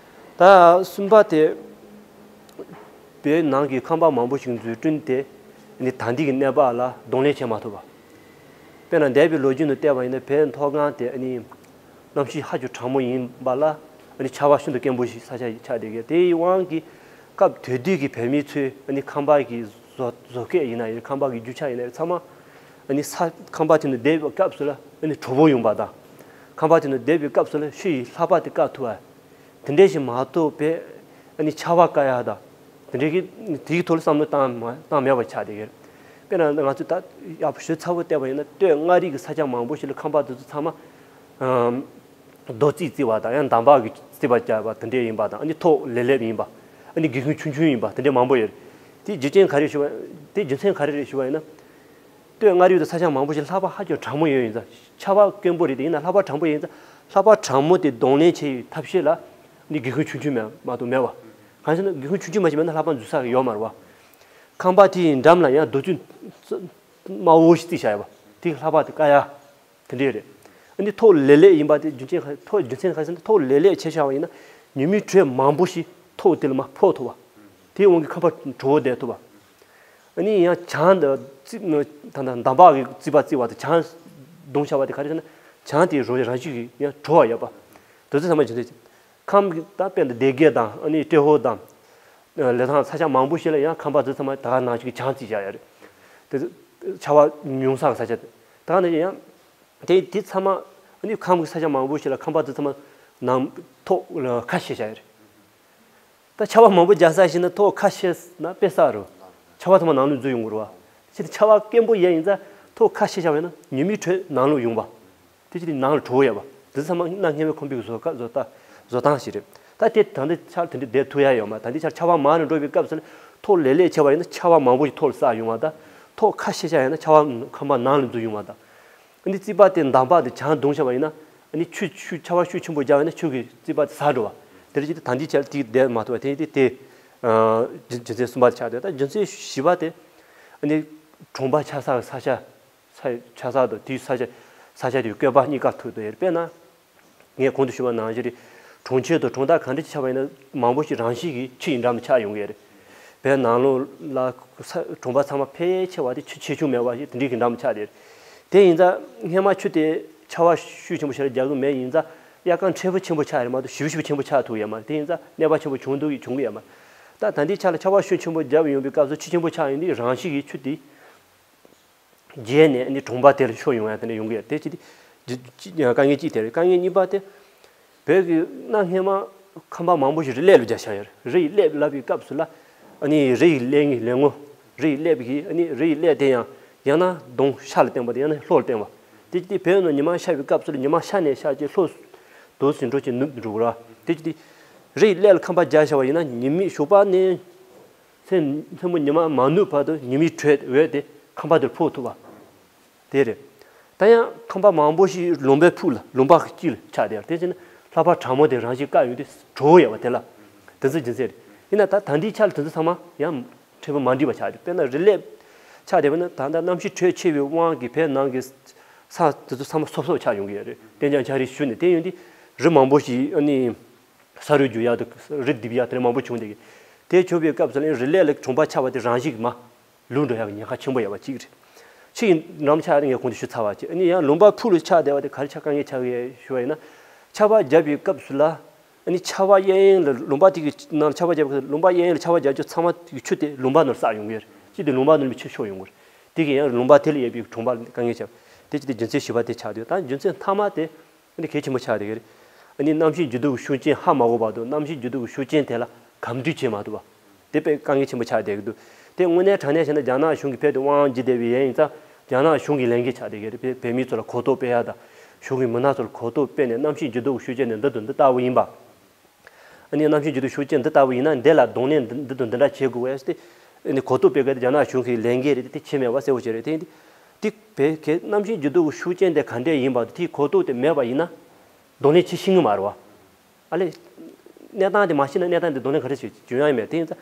ད་གསུམ་པ་དེ། བོད་ནང་གི་ཁང་པ་མང་པོ་ཞིག་འཛུགས་སྐྲུན་དེ་ནི་ད་ལྟའི་གི་གནས་བབ་ལ་གདོང་ལེན་བྱེད་མ་ཐུབ་པ། དཔེར་ན་འདས་པའི་ལོ་རྒྱུས་ནང་བལྟས་པ་ཡིན་ན་བོད་མཐོ་སྒང་དེ་ནི་གནམ་གཤིས་ཧ་ཅང་གྲང་མོ་ཡིན་པ་ལ་ནི་ཆར་པ་ཤིན་ཏུ་དཀོན་པོ་ཞིག་ས་ཆ་ཆགས་བསྡད་ཀྱི། དེའི་དབང་གིས་སྐབས་དེ་དུས་ཀྱི་བོད་མི་ཚོའི་ནི་ཁང་པ་གི་བཟོ་བཟོ་བཀོད་ཡིན་ན་ཡང་ཁང་པ་གི་རྒྱུ་ཆ་ཡིན་ན་ཡང་ཚང་མ་ནི་ས་ཁང་པ་དེ་ནང་བསྡད་པའི་སྐབས་སུ་ལ་ནི་དྲོ་པོ་ཡོང་པ་དང་། ཁང་པ་དེ་ནང་བསྡད་པའི་སྐབས་སུ་ལ་ཆུ་ཡི་ལྷགས་པ་དེ་བཀག་ཐུབ་པ། དེ་འདྲ་ཞིག་མ་གཏོགས་པའི་ཨ་ནི་ཆར་པ་བཀག་ཡག་དང་། དེ་འདྲའི་གི་དེའི་ཐོག་ལ་བསམ་བློ་བཏང་མ་བཏང་མེད་པ་ཆགས་བསྡད་ཡོད། དཔེར་ན་ང་ཚོས་ད་ཡག་པོ་ཞིབ་ཚགས་པོ་བལྟས་པ་ཡིན་ན་སྟོད་མངའ་རིས་ཀྱི་ས་ཆ་མང་པོ་ཞིག་ལ་ཁང་པ་དེ་ཚོ་ཚང་མ་ཨམ་རྡོ་རྩིག་བརྩིགས་པ་དང་ཡང་འདམ་བག་གི་རྩིག་པ་བརྒྱབ་པ་དེ་འདྲ་ཡིན་པ་དང་། ཨ་ནི་ཐོག་ལེབ་ལེབ་ཡིན་པ། ཨ་ནི་སྒེའུ་ཁུང་ཆུང་ཆུང་ཡིན་པ་དེ་འདྲ་མང་པོ་ཡོད། དེའི་རྒྱུ་རྐྱེན་ག་རེ་ཞུ་བ། དེའི་རྒྱུ་མཚན་ག་རེ་རེད་ཞུ་བ་ཡིན་ན། སྟོད་མངའ་རིས་དང་ས་ཆ་མང་པོ་ཞིག་ལྷགས་པ་ཧ་ཅང་གྲང་མོ་ཡོད་ཡིན་ཙང་། ཆར་པ་དཀོན་པོ་རེད་དེ། ཡིན་ན་ལྷགས་པ་གྲང་པོ་ཡིན་ཙང་ལྷགས་པ་གྲང་མོ་དེ་གདོང་ལེན་བྱེད་ཡའི་ཐབས་ཤེས་ལ་ནི་སྒེའུ་ཁུང་ཆུང་ཆུང་མེད་མ་གཏོགས་མེད་པ། གང་ཞེ་ན་སྒེའུ་ཁུང་ཆུང་ཆུང་མ་ཞིག་མེད་ན་ལྷགས་པ་འཛུལ་ས་ཡོད་མ་རེད་པ། ཁང་པ་དེའི་འགྲམ་ལ་ཡང་རྡོ་བཅུད་དམར་པོ་ཞིག་བརྩིགས་བཞག་ཡོད་པ། དེ་གིས་ལྷགས་པ་དེ་བཀག་ཡ་དེ་འདྲས་རེད། ཨ་ནི་ཐོག་ལེབ་ལེབ་ཡིན་པ་དེ་རྒྱུ་མཚན་ག་ཐོག་རྒྱུ་མཚན་ག་རེ་ཟེར་ན། ཐོག་ལེབ་ལེབ་བྱས་བཞག་པ་ཡིན་ན་ཉི་མའི་དྲོད་མང་པོ་ཞིག་ཐོག་དེ་ལ་མར་ཕོག་ཐུབ་པ། དེའི་དབང་གིས་ཁང་པ་དྲོ་བོ་བསྡད་ཐུབ་པ། ཨ་ནི་ཡང་གྱང་དང་རྩིག་ད་ལྟ་འདམ་བག་གི་རྩིག་པ་བརྩིགས་པ་དང་གྱང་བརྡུངས་བཞག་པ་དེ་ག་རེ་ཟེར་ན། གྱང་དེའི་རང་བཞིན་གྱིས་ཡང་དྲོ་བ་ཡོད་པ། དེ་ཚོ་ཚང་མ་རྒྱུ་མཚན་ཅིག་ཁམས་ཀྱི་ད་དཔེར་ན་སྡེ་དགེ་དང་ཨ་ནི་ཏྲེ་ཧོར་དང་། ལི་ཐང་ས་ཆ་མང་པོ་ཞིག་ལ་ཡང་ཁང་པ་དེ་ཚང་མ་ད་ག་ནང་བཞིན་གྱི་གྱང་བརྩིགས་བཞག་ཡོད་རེད། དེ་ཚོ་ཆར་པ་ཉུང་ས་གི་ས་ཆ་དེ། ད་ག་ནང་བཞིན་ཡང་དེ་དེ་ཚང་མ་ཨ་ནི་ཁམས་ཀྱི་ས་ཆ་མང་པོ་ཞིག་ལ་ཁང་པ་དེ་ཚང་མ་ནང་ཐོག་ལ་ཁ་ཕྱེ་བཞག་ཡོད་རེད། ད་ཆར་པ་མང་པོ་རྒྱག་ས་ཞིག་ན་ཐོག་ཁ་ཕྱེ་ན་དཔེ་བསགས་རོ། ཆར་པ་ཚང་མ་ནང་ལོགས་འཛུལ་ཡོང་གི་རེད་པ། ཕྱིར་ཆར་པ་དཀོན་པོ་ཡོད་ཡིན་ཙང་ཐོག་ཁ་ཕྱེ་བཞག་པ་ཡིན་ན་ཉི་མའི་དྲོད་ནང་ལོགས་ཡོང་པ། དེ་ཕྱིར་ནང་ལ་དྲོ་བོ་ཡོད་པ། འདི་ཚང་མ་གནའ་སྔ་མོའི་ཁང་པའི་བཟོ་ཁ་བཟོ་ལྟ་བཟོ་སྟངས་ཤིག་རེད། ད་དེ་ད་ལྟའི་ཆར་དེ་འདྲ་བསྡད་ཐུབ་ཡ་ཡོད་མ། ད་ལྟའི་ཆར་ཆར་པ་མང་རུ་འགྲོ་བའི་སྐབས་སུ་ལ་ཐོག་ལེབ་ལེབ་བྱས་པ་ཡིན་ན་ཆར་པ་མང་པོ་ཞིག་ཐོག་ལ་བསགས་ཡོང་བ་དང་། ཐོག་ཁ་ཕྱེ་བཞག་ཡིན་ན་ཆར་པ་ཁང་པ་ནང་ལ་འཛུལ་ཡོང་བ་དང་། ཨ་ནི་རྩིག་པ་དེ་འདམ་བག་དེ་གྱང་བརྡུངས་བཞག་པ་ཡིན་ན། ཨ་ནི་ཆུ་ཆུ་ཆར་པ་ཤུགས་ཆེན་པོ་བརྒྱབ་ཡིན་ན་ཆུ་གི་རྩིག་པ་དེ་ཟག་འགྲོ་བ། དེ་འདྲ་ཅིག་དེ་ད་ལྟའི་ཆར་དེ་བསྡད་མ་ཐུབ་པ་དེ་དེ་དེ་རྒྱུ་རྒྱུ་མཚན་གསུམ་པ་དེ་ཆགས་འདུག་ད་རྒྱུ་མཚན་བཞི་པ་དེ་ཨ་ནི་གྲོང་པ་ཆགས་ས་གི་ས་ཆ། ས་ཆགས་ས་དང་དེའི་ས་ཆ་ས་ཆ་དེའི་བཀོད་པ་གཉིས་ཀ་ཐུག་འདུག་ཡོད་རེད། དཔེར་ན། ངས་གོང་དུ་ཞུས་པ་ནང་བཞིན་རེད། གྲོང་ཁྱེར་དང་གྲོང་རྡལ་གང་འདྲ་ཅིག་ཆགས་པ་ཡིན་ན་མང་པོ་ཞིག་རང་བཞིན་གྱིས་ཆུ་ཡི་འགྲམ་དུ་ཆགས་ཡོང་གི་རེད། བོད་ནང་ལོགས་ལ་ས་གྲོང་པ་ཚང་མ་ཕལ་ཆེ་བ་དེ་ཆུ་ཆེ་ཆུང་མེད་པ་ཞིག་དེ་འདྲའི་གི་འགྲམ་དུ་ཆགས་ཏེ། དེ་ཡིན་ཙང་སྔོན་མ་ཆུ་དེ་ཆར་པ་ཤུགས་ཆེན་པོ་ཞིག་རྒྱག་གི་མེད་ཡིན་ཙང་དབྱར་ཁ་ཕྲན་བུ་ཆེན་པོ་ཆགས་རེད་མ་གཏོགས་ཞེ་པོ་ཞེ་པོ་ཆེན་པོ་ཆགས་ཐུབ་ཡོད་མ་རེད། དེ་ཡིན་ཙང་གནོད་པ་ཆེན་པོ་བྱུང་འདུག་བྱུང་གི་ཡོད་མ་རེད། ད་ད་ལྟའི་ཆར་ལ་ཆར་པ་ཤུགས་ཆེན་པོ་བརྒྱབ་ཡོང་བའི་སྐབས་སུ་ཆུ་ཆེན་པོ་ཆགས་ཡོང་དུས་རང་བཞིན་གྱིས་ཆུ་དེ། རྗེས་ནས་ནི་གྲོང་པ་དེ་ལ་ཤོར་ཡོང་ཡ་དེ་འདྲ་ཡོང་གི་ཡོད་རེད། དེ་གཅིག་དེ་དཀའ་ངལ་གཅིག་དེ་རེད། དཀའ་ངལ་གཉིས་པ་དེ་བོད་ཀྱི་གནའ་སྔ་མ་ཁང་པ་མང་པོ་ཞིག་རི་ཀླད་ལ་རྒྱག་བཞག་ཡོད་རེད། རི་ཡི་ཀླད་ལབ་པའི་སྐབས་སུ་ལ་ཨ་ནི་རི་ཡི་ཀླད་ངོས་ཀླད་ངོ་རི་ཡི་ཀླད་པའི་གི་ཨ་ནི་རི་ཡི་ཀླད་དེ་ཡང་ཡང་ན་གདོང་ཤར་ལ་བསྟན་པ་དང་ཡང་ན་ལྷོ་ལ་བསྟན་པ། དེ་གཅིག་དེ་བོད་ནང་ཉི་མ་ཤར་བའི་སྐབས་སུ་ལ་ཉི་མ་ཤར་ནས་ཤར་གྱི་ལྷོ་དུས་སུ་འགྲོ་གྱི་ནུབ་འགྲོ་གི་རེད། དེ་གཅིག་དེ་རི་ཡི་ཀླད་ལ་ཁང་པ་རྒྱག་བཞག་པ་ཡིན་ན་ཉི་མའི་ཞོགས་པ་ནས། མཚན་མཚན་མོ་ཉི་མ་མ་ནུབ་བར་དུ་ཉི་མའི་དྲོད་འོད་དེ་ཁང་པ་དེར་ཕོག་ཐུབ་པ། དེ་རེད། ད་ཡང་ཁང་པ་མང་པོ་ཞིག་ལུང་པའི་ཕུག་ལ་ལུང་པ་གཅིག་ལ་ཆགས་བསྡད་པ་དེ་བྱས་ན་ལྷགས་པ་གྲང་མོ་དེ་རང་བཞིན་བཀག་ཡོང་དུས་དྲོ་བོ་ཡོད་པ་དེ་ལ་དེ་ཚོ་རྒྱུ་མཚན་རེད། ཡིན་ན་ད་ད་ལྟའི་ཆར་ལ་དེ་ཚོ་ཚང་མ་ཡང་ཕྲན་བུ་མ་འགྲིག་པ་ཆགས་རེད། དཔེར་ན་རི་ཀླད་ཆགས་བསྡད་པ་ན་ད་ལྟ་གནམ་གཤིས་དྲོད་ཆེ་བའི་དབང་གིས་བོད་ནང་གི་ས་དེ་ཚོ་ཚང་མ་སོབ་སོབ་ཆགས་ཡོང་གི་ཡོད་རེད། གཏན་འཇགས་འཁྱགས་རོམ་ཞུ་ནས་དེ་ཡོང་དུས་རི་མང་པོ་ཞིག་ཨ་ནི། ས་རུད་རྒྱུག་ཡག་དང་རི་རྡིབ་ཡག་དེ་འདྲ་མང་པོ་བྱུང་བསྡད་ཀྱི། དེ་བྱུང་བའི་སྐབས་སུ་ལ་རི་ཀླད་ལ་གྲོང་པ་ཆགས་པ་དེ་རང་བཞིན་གྱིས་མར་ལུད་འགྲོ་ཡག་གི་ཉེན་ཁ་ཆེན་པོ་ཡོད་པ་གཅིག་རེད། ཆུ་ཡི་འགྲམ་ཆགས་ཡག་དེ་ངས་གོང་དུ་ཞུས་ཚར་བ་བྱས། ཨ་ནི་ཡང་ལུང་པ་ཕུག་ལ་ཆགས་བསྡད་པ་དེ་ག་རེ་ཆགས་དཀའ་ངལ་ཆགས་ཀྱི་ཡོད་ཞུ་བ་ཡིན་ན། ཆར་པ་བརྒྱབ་པའི་སྐབས་སུ་ལ་ཨ་ནི་ཆར་པ་གཡས་གཡོན་ལ་ལུང་པ་དེ་གི་ནང་ལ་ཆར་པ་བརྒྱབ་པའི་སྐབས་ལུང་པ་གཡས་གཡོན་ལ་ཆར་པ་བརྒྱབ་རྒྱུ་ཚང་མ་དེ་གི་ཆུ་དེ་ལུང་པ་ནང་ལ་བསགས་ཡོང་གི་རེད། ཅི་སྟེ་ལུང་པ་ནང་ལ་ཆུ་ཤོར་ཡོང་གི་རེད། དེ་གིས་ཡང་ལུང་པ་དེ་ལ་ཡོད་པའི་གྲོང་པ་ལ་དཀའ་ངལ་ཆགས། དེ་ཅི་སྟེ་རྒྱུ་མཚན་བཞི་པ་དེ་ཆགས་འདུག་ད་རྒྱུ་མཚན་མཐའ་མ་དེ། ཨ་ནི་གལ་ཆེན་པོ་ཆགས་བསྡད་ཀྱི་རེད། ཨ་ནི་གནམ་གཤིས་འགྱུར་ལྡོག་གི་ཤུགས་རྐྱེན་ཧ་མ་གོ་བར་དུ་གནམ་གཤིས་འགྱུར་ལྡོག་གི་ཤུགས་རྐྱེན་དེ་ལ་གམ་བསྒྲིགས་བྱེད་མ་ཐུབ་པ། དེ་དཔེ་དཀའ་ངལ་ཆེན་པོ་ཆགས་བསྡད་ཀྱི་འདུག་དེ་དངོས་གནས་དྲང་གནས་བྱས་ན་རྒྱ་ནག་གཞུང་གིས་བོད་དུ་དབང་བསྒྱུར་བསྡད་པའི་ཡན་ཡིན་ཙང་རྒྱ་ནག་གཞུང་གི་ལས་འགན་ཆགས་བསྡད་ཀྱི་རེད། བོད་བོད་མི་ཚོ་ལ་གོ་རྟོགས་སྤེལ་ཡག་དང་གཞུང་གི་མི་སྣ་ཚོ་ལ་གོ་རྟོགས་སྤེལ་ནས་གནམ་གཤིས་འགྱུར་ལྡོག་གི་ཤུགས་རྐྱེན་དེ་འདི་དང་འདི་ལྟ་བུ་ཡིན་པ། ཨ་ནི་གནམ་གཤིས་འགྱུར་ལྡོག་ཤུགས་རྐྱེན་འདི་ལྟ་བུ་ཡིན་ན་འདི་ལ་གདོང་ལེན་འདི་འདི་དང་འདི་འདྲ་བྱེད་དགོས་ཟེར་ཏེ་ཨ་ནི་གོ་རྟོགས་སྤེལ་དགོས་དེ་རྒྱ་ནག་གཞུང་གི་ལས་འགན་རེད་དེ་བྱས་མེད་པ་གསལ་པོ་བྱས་རེད། དེ་ཡིན་དུས་དེ་བོད་ཁྱེད་གནམ་གཤིས་འགྱུར་ལྡོག་གི་ཤུགས་རྐྱེན་དེ་ག་འདྲས་ཡིན་པ་དང་དེའི་གོ་རྟོགས་དེ་མེད་པ་ཡིན་ན་གདོང་ལེན་བྱེད་ཤེས་ཀྱི་མ་རེད་བ། ཨ་ལས་གནས་སྟངས་དེ་མ་ཤེས་ན་གནས་སྟངས་དེ་གདོང་ལེན་ག་འདྲས་བྱེད་བྱུང་ཡ་ཡིན་མེད། དེ་ཡིན་ཙང་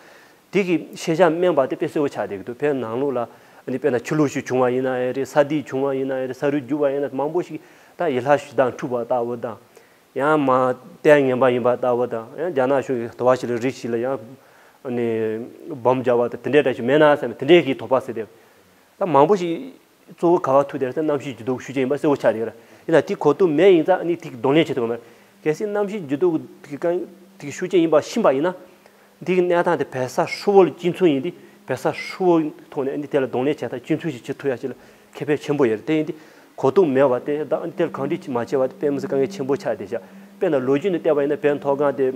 དེ་གི་ཤེས་བྱ་དམན་པ་དེ་དཔེ་གསལ་པོ་ཆགས་བསྡད་ཀྱི་འདུག་བོད་ནང་ལོགས་ལ་ འདི་དཔེར་ན་ཆུ་ལོག་ཞིག་བྱུང་བ་ཡིན་ན་ཡང་རེད། ས་འདི་བྱུང་བ་ཡིན་ན་ཡང་རེད། ས་རུད་རྒྱུག་པ་ཡིན་ན། མང་པོ་ཞིག་ད་ཡུལ་ལྷ་གཞི་བདག་འཁྲུགས་པ་ལྟ་བུ་དང་། ཡང་མ་ལྟས་ངན་པ་ཡིན་པ་ལྟ་བུ་དང་། ཡང་རྒྱ་ནག་གཞུང་གིས་དུ་བ་ཞིག་ལ་རི་ཞིག་ལ་ཡང་ནི་སྦོམ་རྒྱག་པ་དང་དེ་འདྲའི་འདྲ་ཞིག་མེད་ན་བསམ་པའི་དེ་འདྲའི་གི་དོགས་པ་ཟེར་ཏེ། ད་མང་པོ་ཞིག་གཙོ་བོ་ག་བ་ཐུག་དེ་རེད། ད་གནམ་གཤིས་འགྱུར་ལྡོག་ཤུགས་རྐྱེན་ཡིན་པ་གསལ་པོ་ཆགས་བསྡད་ཡོད་རེད། ཡིན་ན་དེ་གོ་ཐུབ་མེད་ཡིན་ཙང་ནི་དེ་གདོང་ལེན་བྱེད་ཐུབ་ཀྱི་མ་རེད། གལ་སྲིད་གནམ་གཤིས་འགྱུར་ལྡོག་གི་གང་དེ་ཤུགས་རྐྱེན་ཡིན་པ་ཤེས་པ་ཡིན་ན། འདི་གི་གནས་སྟངས་དེ་བལ་ས་ཧྲིལ་བོ་ལ་གཅིག་མཚུངས་ཡིན་དུས། བལ་ས་ཧྲིལ་བོའི་ཐོག་ནས་ཨ་ནི་དེ་ལ་གདོང་ལེན་བྱེད་སྟངས་གཅིག་མཚུངས་ཤིག་བྱེད་ཐུབ་ཡ་ཅིག་ལ་ཁེ་ཕན་ཆེན་པོ་ཡོད་རེད། དེ་ཡིན་དུས་གོ་རྟོགས་མེད་པ་དེ་དང་ཨ་ནི་དེ་ལ་གང་འདྲ་ཅིག་མ་བྱས་པ་དེ་དཔེ་མི་སྲིད་དཀའ་ངལ་ཆེན་པོ་ཆགས་བསྡད་ཤག་དཔེར་ན་ལོ་རྒྱུས་ནས་བལྟས་པ་ཡིན་ན་བལ་མཐོ་སྒང་དེ་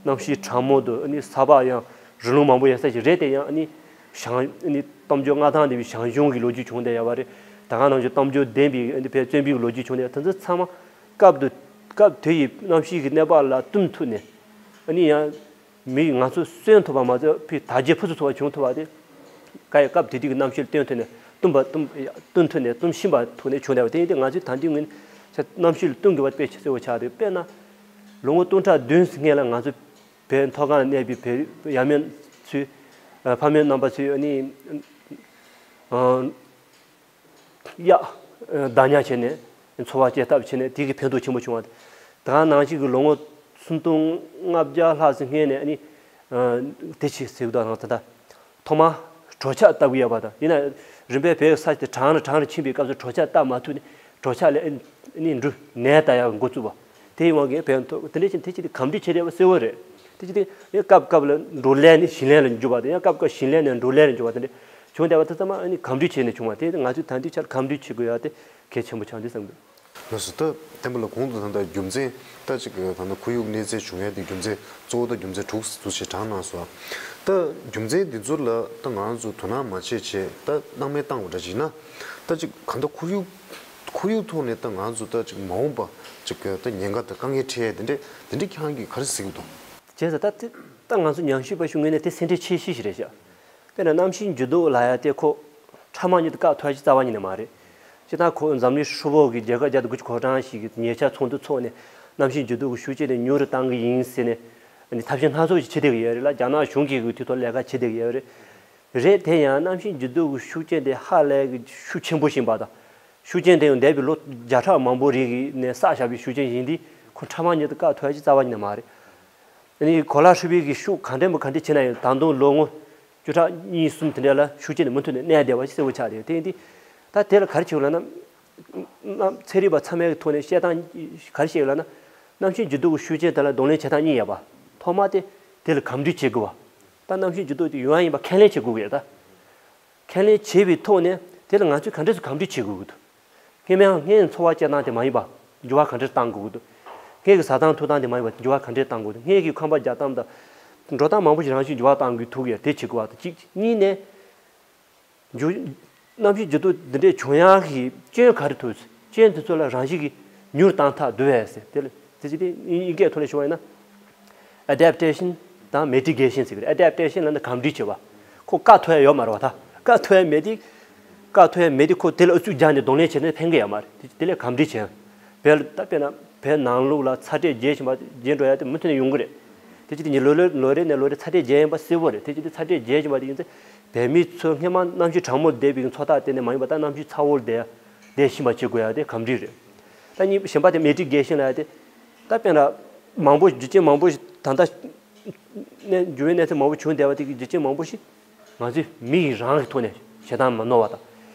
གནམ་གཤིས་གྲང་མོ་འདུག་ཨ་ནི་ས་ཕག་ཡང་རི་ལུང་མང་པོ་ཡོད་ས་ཞིག་རེད། དེ་ཡང་ཨ་ནི་ཞང་ཨ་ནི་གཏམ་རྒྱུད་མངའ་ཐང་ལྡན་པའི་ཞང་ཞུང་གི་ལོ་རྒྱུས་བྱུང་བསྡད་ཡོད་པ་རེད། ད་ག་ནང་བཞིན་གཏམ་རྒྱུད་ལྡན་པའི་ཨ་ནི་བལ་བཙན་པོའི་ལོ་རྒྱུས་བྱུང་བསྡད་ཡོད། དེ་ཚོ་ཚང་མ་སྐབས་དུ་སྐབས་དེ་ཡི་གནམ་གཤིས་ཀྱི་གནས་བབ་ལ་བསྟུན་ཐུབ་ནས་ཨ་ནི་ཡང་། མི་ང་ཚོ་གསོན་ཐུབ་པ་མ་ཟད་ཕི་དར་རྒྱས་ཕུན་སུམ་ཚོགས་པ་བྱུང་ཐུབ་པ་དེ། ཀ་ཡི་སྐབས་དེ་དུས་ཀྱི་གནམ་གཤིས་ལ་བསྟུན་ཐུབ་ནས་བསྟུན་པ་བསྟུན་བསྟུན་ཐུབ་ནས་བསྟུན་ཤེས་པ་ཐུག་ནས་བྱུང་བསྡད་པ་དེ་ཡིན་ཏེ། ང་ཚོས་ད་ལྟའི་ངོས་ནས་གནམ་གཤིས་ལ་བསྟུན་དགོས་པ་དཔེ་ཆེ་གསལ་པོ་ཆགས་འདུག་དཔེར་ན། ལོ་ངོ་སྟོང་ཕྲག་བདུན་སྔོན་ལ་ང་ཚོ་བལ་མཐོ་སྒང་ལ་གནས་པའི་བལ་ཡབ་མེས་ཚོས་ཕ་མེས་རྣམ་པ་ཚོས་ཨ་ནི། གཡག་བདག་ཉར་བྱས་ནས་འཚོ་བ་སྐྱེལ་ཐབས་བྱས་ནས་དེ་གི་ཕན་ཐོགས་ཆེན་པོ་བྱུང་བ་དང་། ད་ག་ནང་བཞིན་གྱི་ལོ་ངོ་སུམ་སྟོང་ལྔ་བརྒྱ་ལྷག་ཙམ་སྔོན་ནས་ཨ་ནི་དེ་ཆེ་ཟེར་གི་འདུག་ད་ལྟ་ཐོག་མར་གྲོ་ཆག་བཏབ་གི་ཡོད་པ་དང་། ཡིན་ན་རིམ་པས་བལ་ས་དེ་གྲང་རུ་གྲང་རུ་ཕྱིན་པའི་སྐབས་སུ་གྲོ་ཆག་བཏབ་མ་ཐུབ་ནས་གྲོ་ཆག་ལས་ཨ་ནི་འབྲུ་ནད་ལྟ་ཡག་འགོ་བཙུགས་པ་དེའི་དབང་གིས་བལ་ཐོག་དེ་འདྲ་ཞིག་དེ་ཅི་སྟེ་གམ་འགྲིག་བྱེད་བསྡད་པ་གསལ་པོ་རེད། དེ་ཅི་སྟེ་ཡང་སྐབས་སྐབས་ལ་འབྲུ་ལས་ནས་ཞིང་ལས་ལ་འཇུག་པ་དང་། ཡང་སྐབས་སྐབས་ཞིང་ལས་ནས་འབྲུ་ལས་ལ་འཇུག་པ་དེ་འདྲ་བྱུང་བསྡད་པ་དེ་ཚང་མ་ཨ་ནི་གམ་འགྲིག་བྱས་ནས་བྱུང་བ་དེ་ང་ཚོས་ད་ལྟའི་ཆར་གམ་འགྲིག་བྱེད་དགོས་ཡ་དེ་གལ་ཆེན་པོ་ཆགས་འདུག་བསམ་གི། ལགས་སོ། ད་བསྟན་པ་ལགས་གོང་དུ་ད་ལྟ་རྒྱུ་མཚན་ད་ཅིག་ད་ལྟ་ཁོར་ཡུག་གནོད་འཚེ་བྱུང་ཡ་དེ་རྒྱུ་མཚན་གཙོ་བོ་ད་རྒྱུ་མཚན་དྲུག་ཙམ་ཞིག་དྲངས་གནང་སོང་། ད་རྒྱུ་མཚན་འདི་ཚོ་ལ་ད་ང་ཚོ་དོ་སྣང་མ་བྱེད་བྱས་ད་སྣང་མེད་བཏང་བ་འདྲ་ཞིག་ན། ད་ཅིག་གང་ལྟར་ཁོར་ཡུག་ཁོར་ཡུག་ཐོག་ནས་ད་ང་ཚོ་ད་ཅིག་མ་འོངས་པ་ཅིག་ད་ཉེན་ཁ་དང་དཀའ་ངལ་འཕྲད་ཡ་དེ་འདྲས་དེ་འདྲས་ཁྱེད་རང་གིས་ག་རེ་གཟིགས་འདུག་བྱས་ཙང་ད་དེ་ད་ང་ཚོ་ཉམས་ཞིབ་པ་ཞིག་ངོས་ནས་དེ་སེམས་ཁྲལ་ཆེ་ཤོས་ཤིག་རེད་ཤག་དཔེར་ན་གནམ་གཤིས་འགྱུར་ལྡོག་ལབ་ཡ་དེ་ཁོ་ཕྲ་མ་ཉིད་དུ་བཀག་ཐུབ་ཡ་ཅིག་རྩ་བ་ཉིད་ནས་མ་རེད། སྤྱིར་བཏང་ཁོ་འཛམ་གླིང་ཧྲིལ་པོ་གི་རྒྱལ་ཁབ་བརྒྱ་དང་དགུ་བཅུ་གོ་གྲངས་ཤིག་གིས་ཉེ་ཆར་ཚོགས་འདུ་ཚོགས་ནས་གནམ་གཤིས་འགྱུར་ལྡོག་གི་ཤུགས་རྐྱེན་དེ་ཉུང་རུ་གཏང་གི་ཡིན་ཟེར་ནས་ཐབས་ཤེས་སྣ་ཚོགས་ཤིག་བྱེད་བསྡད་ཀྱི་ཡོད་རེད་ལ། རྒྱ་ནག་གཞུང་གིས་དེ་ཐོག་ལས་ཀ་བྱེད་བསྡད་ཀྱི་ཡོད་རེད། རེད། དེ་ཡང་གནམ་གཤིས་འགྱུར་ལྡོག་གི་ཤུགས་རྐྱེན་དེ་ཧ་ལས་ཀྱི་ཤུགས་ཆེན་པོ་ཞིག་ཡིན་པ་དང་། ཤུགས་རྐྱེན་དེ་ཡང་འདས་པའི་ལོ་བརྒྱ་ཕྲག་མང་པོ་རིང་གི་ནས་བསགས་བཞག་པའི་ཤུགས་རྐྱེན་ཡིན་དུས་ཁོ་ཕྲ་མ་ཉིད་དུ་བཀག་ཐུབ་ཡ་ཅིག་རྩ་བ་ཉིད་ནས་མ་རེད། ཨ་ནི་གོ་ལ་ཧྲིལ་པོའི་གི་ཤུགས་གང་འདྲ་མོ་གང་འདྲ་བྱས་ན་ཡང་ད་དུང་ལོ་ངོ་བཅུ་ཕྲག་གཉིས་གསུམ་དེ་འདྲ་ལ་ཤུགས་རྐྱེན་དེ་མུ་མཐུད་ནས་གནས་བསྡད་པ་ཞིག་གསལ་པོ་ཆགས་བསྡད་ཡོད། དེ་ཡིན་དུས་ད་དེ་ལ་ག་རེ་བྱེད་དགོས་ལབ་ན། གནམ་ཚན་རིག་པ་ཚང་མའི་ཐོག་ནས་བཤད་སྟངས་ག་རེ་བཤད་ཡོད་ལབ་ན། གནམ་གཤིས་འགྱུར་ལྡོག་གི་ཤུགས་རྐྱེན་དེ་ལ་གདོང་ལེན་བྱེད་སྟངས་གཉིས་ཡོད་པ། ཐོག་མ་དེ་དེ་ལ་གམ་འགྲིག་བྱེད་དགོས་པ། ད་གནམ་གཤིས་འགྱུར་ལྡོག་དེ་ཡོང་ཡ་ཡིན་པ་ཁས་ལེན་བྱེད་དགོས་ཀྱི་རེད་ད། ཁས་ལེན་བྱས་པའི་ཐོག་ནས་དེ་ལ་ང་ཚོས་ག་འདྲས་སུ་གམ་འགྲིག་བྱེད་དགོས་ཀྱི་འདུག་སྔོན་མའི་སྔོན་འཚོ་བ་སྐྱེལ་སྟངས་དེ་མ་ཡིན་པ་འགྱུར་བ་ག་འདྲས་གཏང་དགོས་ཀྱི་འདུག་སྔོན་གྱི་ཟ་སྟངས་འཐུང་སྟངས་དེ་མ་ཡིན་པ་འགྱུར་བ་ག་འདྲས་གཏང་དགོས་འདུག་སྔོན་གྱི་ཁང་པ་རྒྱག་སྟངས་དང་འགྲོ་སྟངས་མང་པོ་ཞིག་རང་བཞིན་འགྱུར་བ་གཏང་དགོས་ཐུག་ཡ་དེ་བྱེད་དགོས་པ་དང་གཅིག་གཉིས་ནས། འགྱུར། གནམ་གཤིས་འགྱུར་ལྡོག་འདི་འདྲས་བྱུང་ཡག་གི་རྐྱེན་ག་རེ་ཐུག་རྐྱེན་དེ་ཚོ་ལ་རང་བཞིན་གྱིས་མྱུར་བཏང་ཐབས་འདུག་གས་ཟེར། དེ་ལ་དེ་ཅི་སྟེ་དབྱིན་སྐད་ཐོག་ནས་ཞུ་བ་ཡིན་ན། Adaptation དང་Mitigation ཟེར་གི་རེད། Adaptation ལབ་ན་གམ་འགྲིག་བྱེད་པ། ཁོ་བཀག་ཐུབ་ཡ་ཡོད་མ་རེད་པ། ད་བཀག་ཐུབ་ཡ་མེད་དུས། བཀག་ཐུབ་ཡ་མེད་དུས་ཁོ་དེ་ལ་ཨུ་ཚུགས་རྒྱག་ནས་གདོང་ལེན་བྱས་ན་ཕན་གི་ཡོད་མ་རེད། དེ་དེ་ལས་གམ་འགྲིག་བྱེད། བལ་ད་དཔེར་ན་བལ་ནང་ལོགས་ལ་ཚ་དྲོད་རྒྱས་བཞིན་པ་རྒྱས་འགྲོ་ཡ་དེ་མུ་མཐུད་ནས་ཡོང་གི་རེད། དེ་ཅི་སྟེ་ཉིན་ལོ་ལོ་ལོ་རེ་ནས་ལོ་རེ་ཚ་དྲོད་རྒྱས་ཡིན་པ་གསལ་པོ་རེད། དེ་ཅི་སྟེ་ཚ་དྲོད་རྒྱས་བཞིན་པ་དེ་ཡིན་ཚེ། བལ་མི་ཚོ་སྔོན་མ་གནམ་གཤིས་གྲང་མོ་བསྡད་པའི་འཚོ་ཐབས་དེ་ནས་མ་ཡིན་པ་ད་གནམ་གཤིས་ཚ་བོར་བསྡད་བསྡད་བཞིན་པ་བྱེད་དགོས་ཡ་དེ་གམ་འགྲིག་རེད། ད་གཉིས་གཞན་པ་དེ་Mitigation ལབ་ཡ་དེ། ད་དཔེར་ན་མང་པོ་རྒྱུ་རྐྱེན་མང་པོ་ཞིག་ད་ལྟ་གནས་འགྱུར་བའི་གནས་ཚུལ་མང་པོ་བྱུང་བསྡད་པ་དེ་གི་རྒྱུ་རྐྱེན་མང་པོ་ཞིག་ང་ཚོས་མི་ཡི་རང་གི་ཐོག་ནས་བྱེད་སྟངས་མ་ནོར་བ་དང་།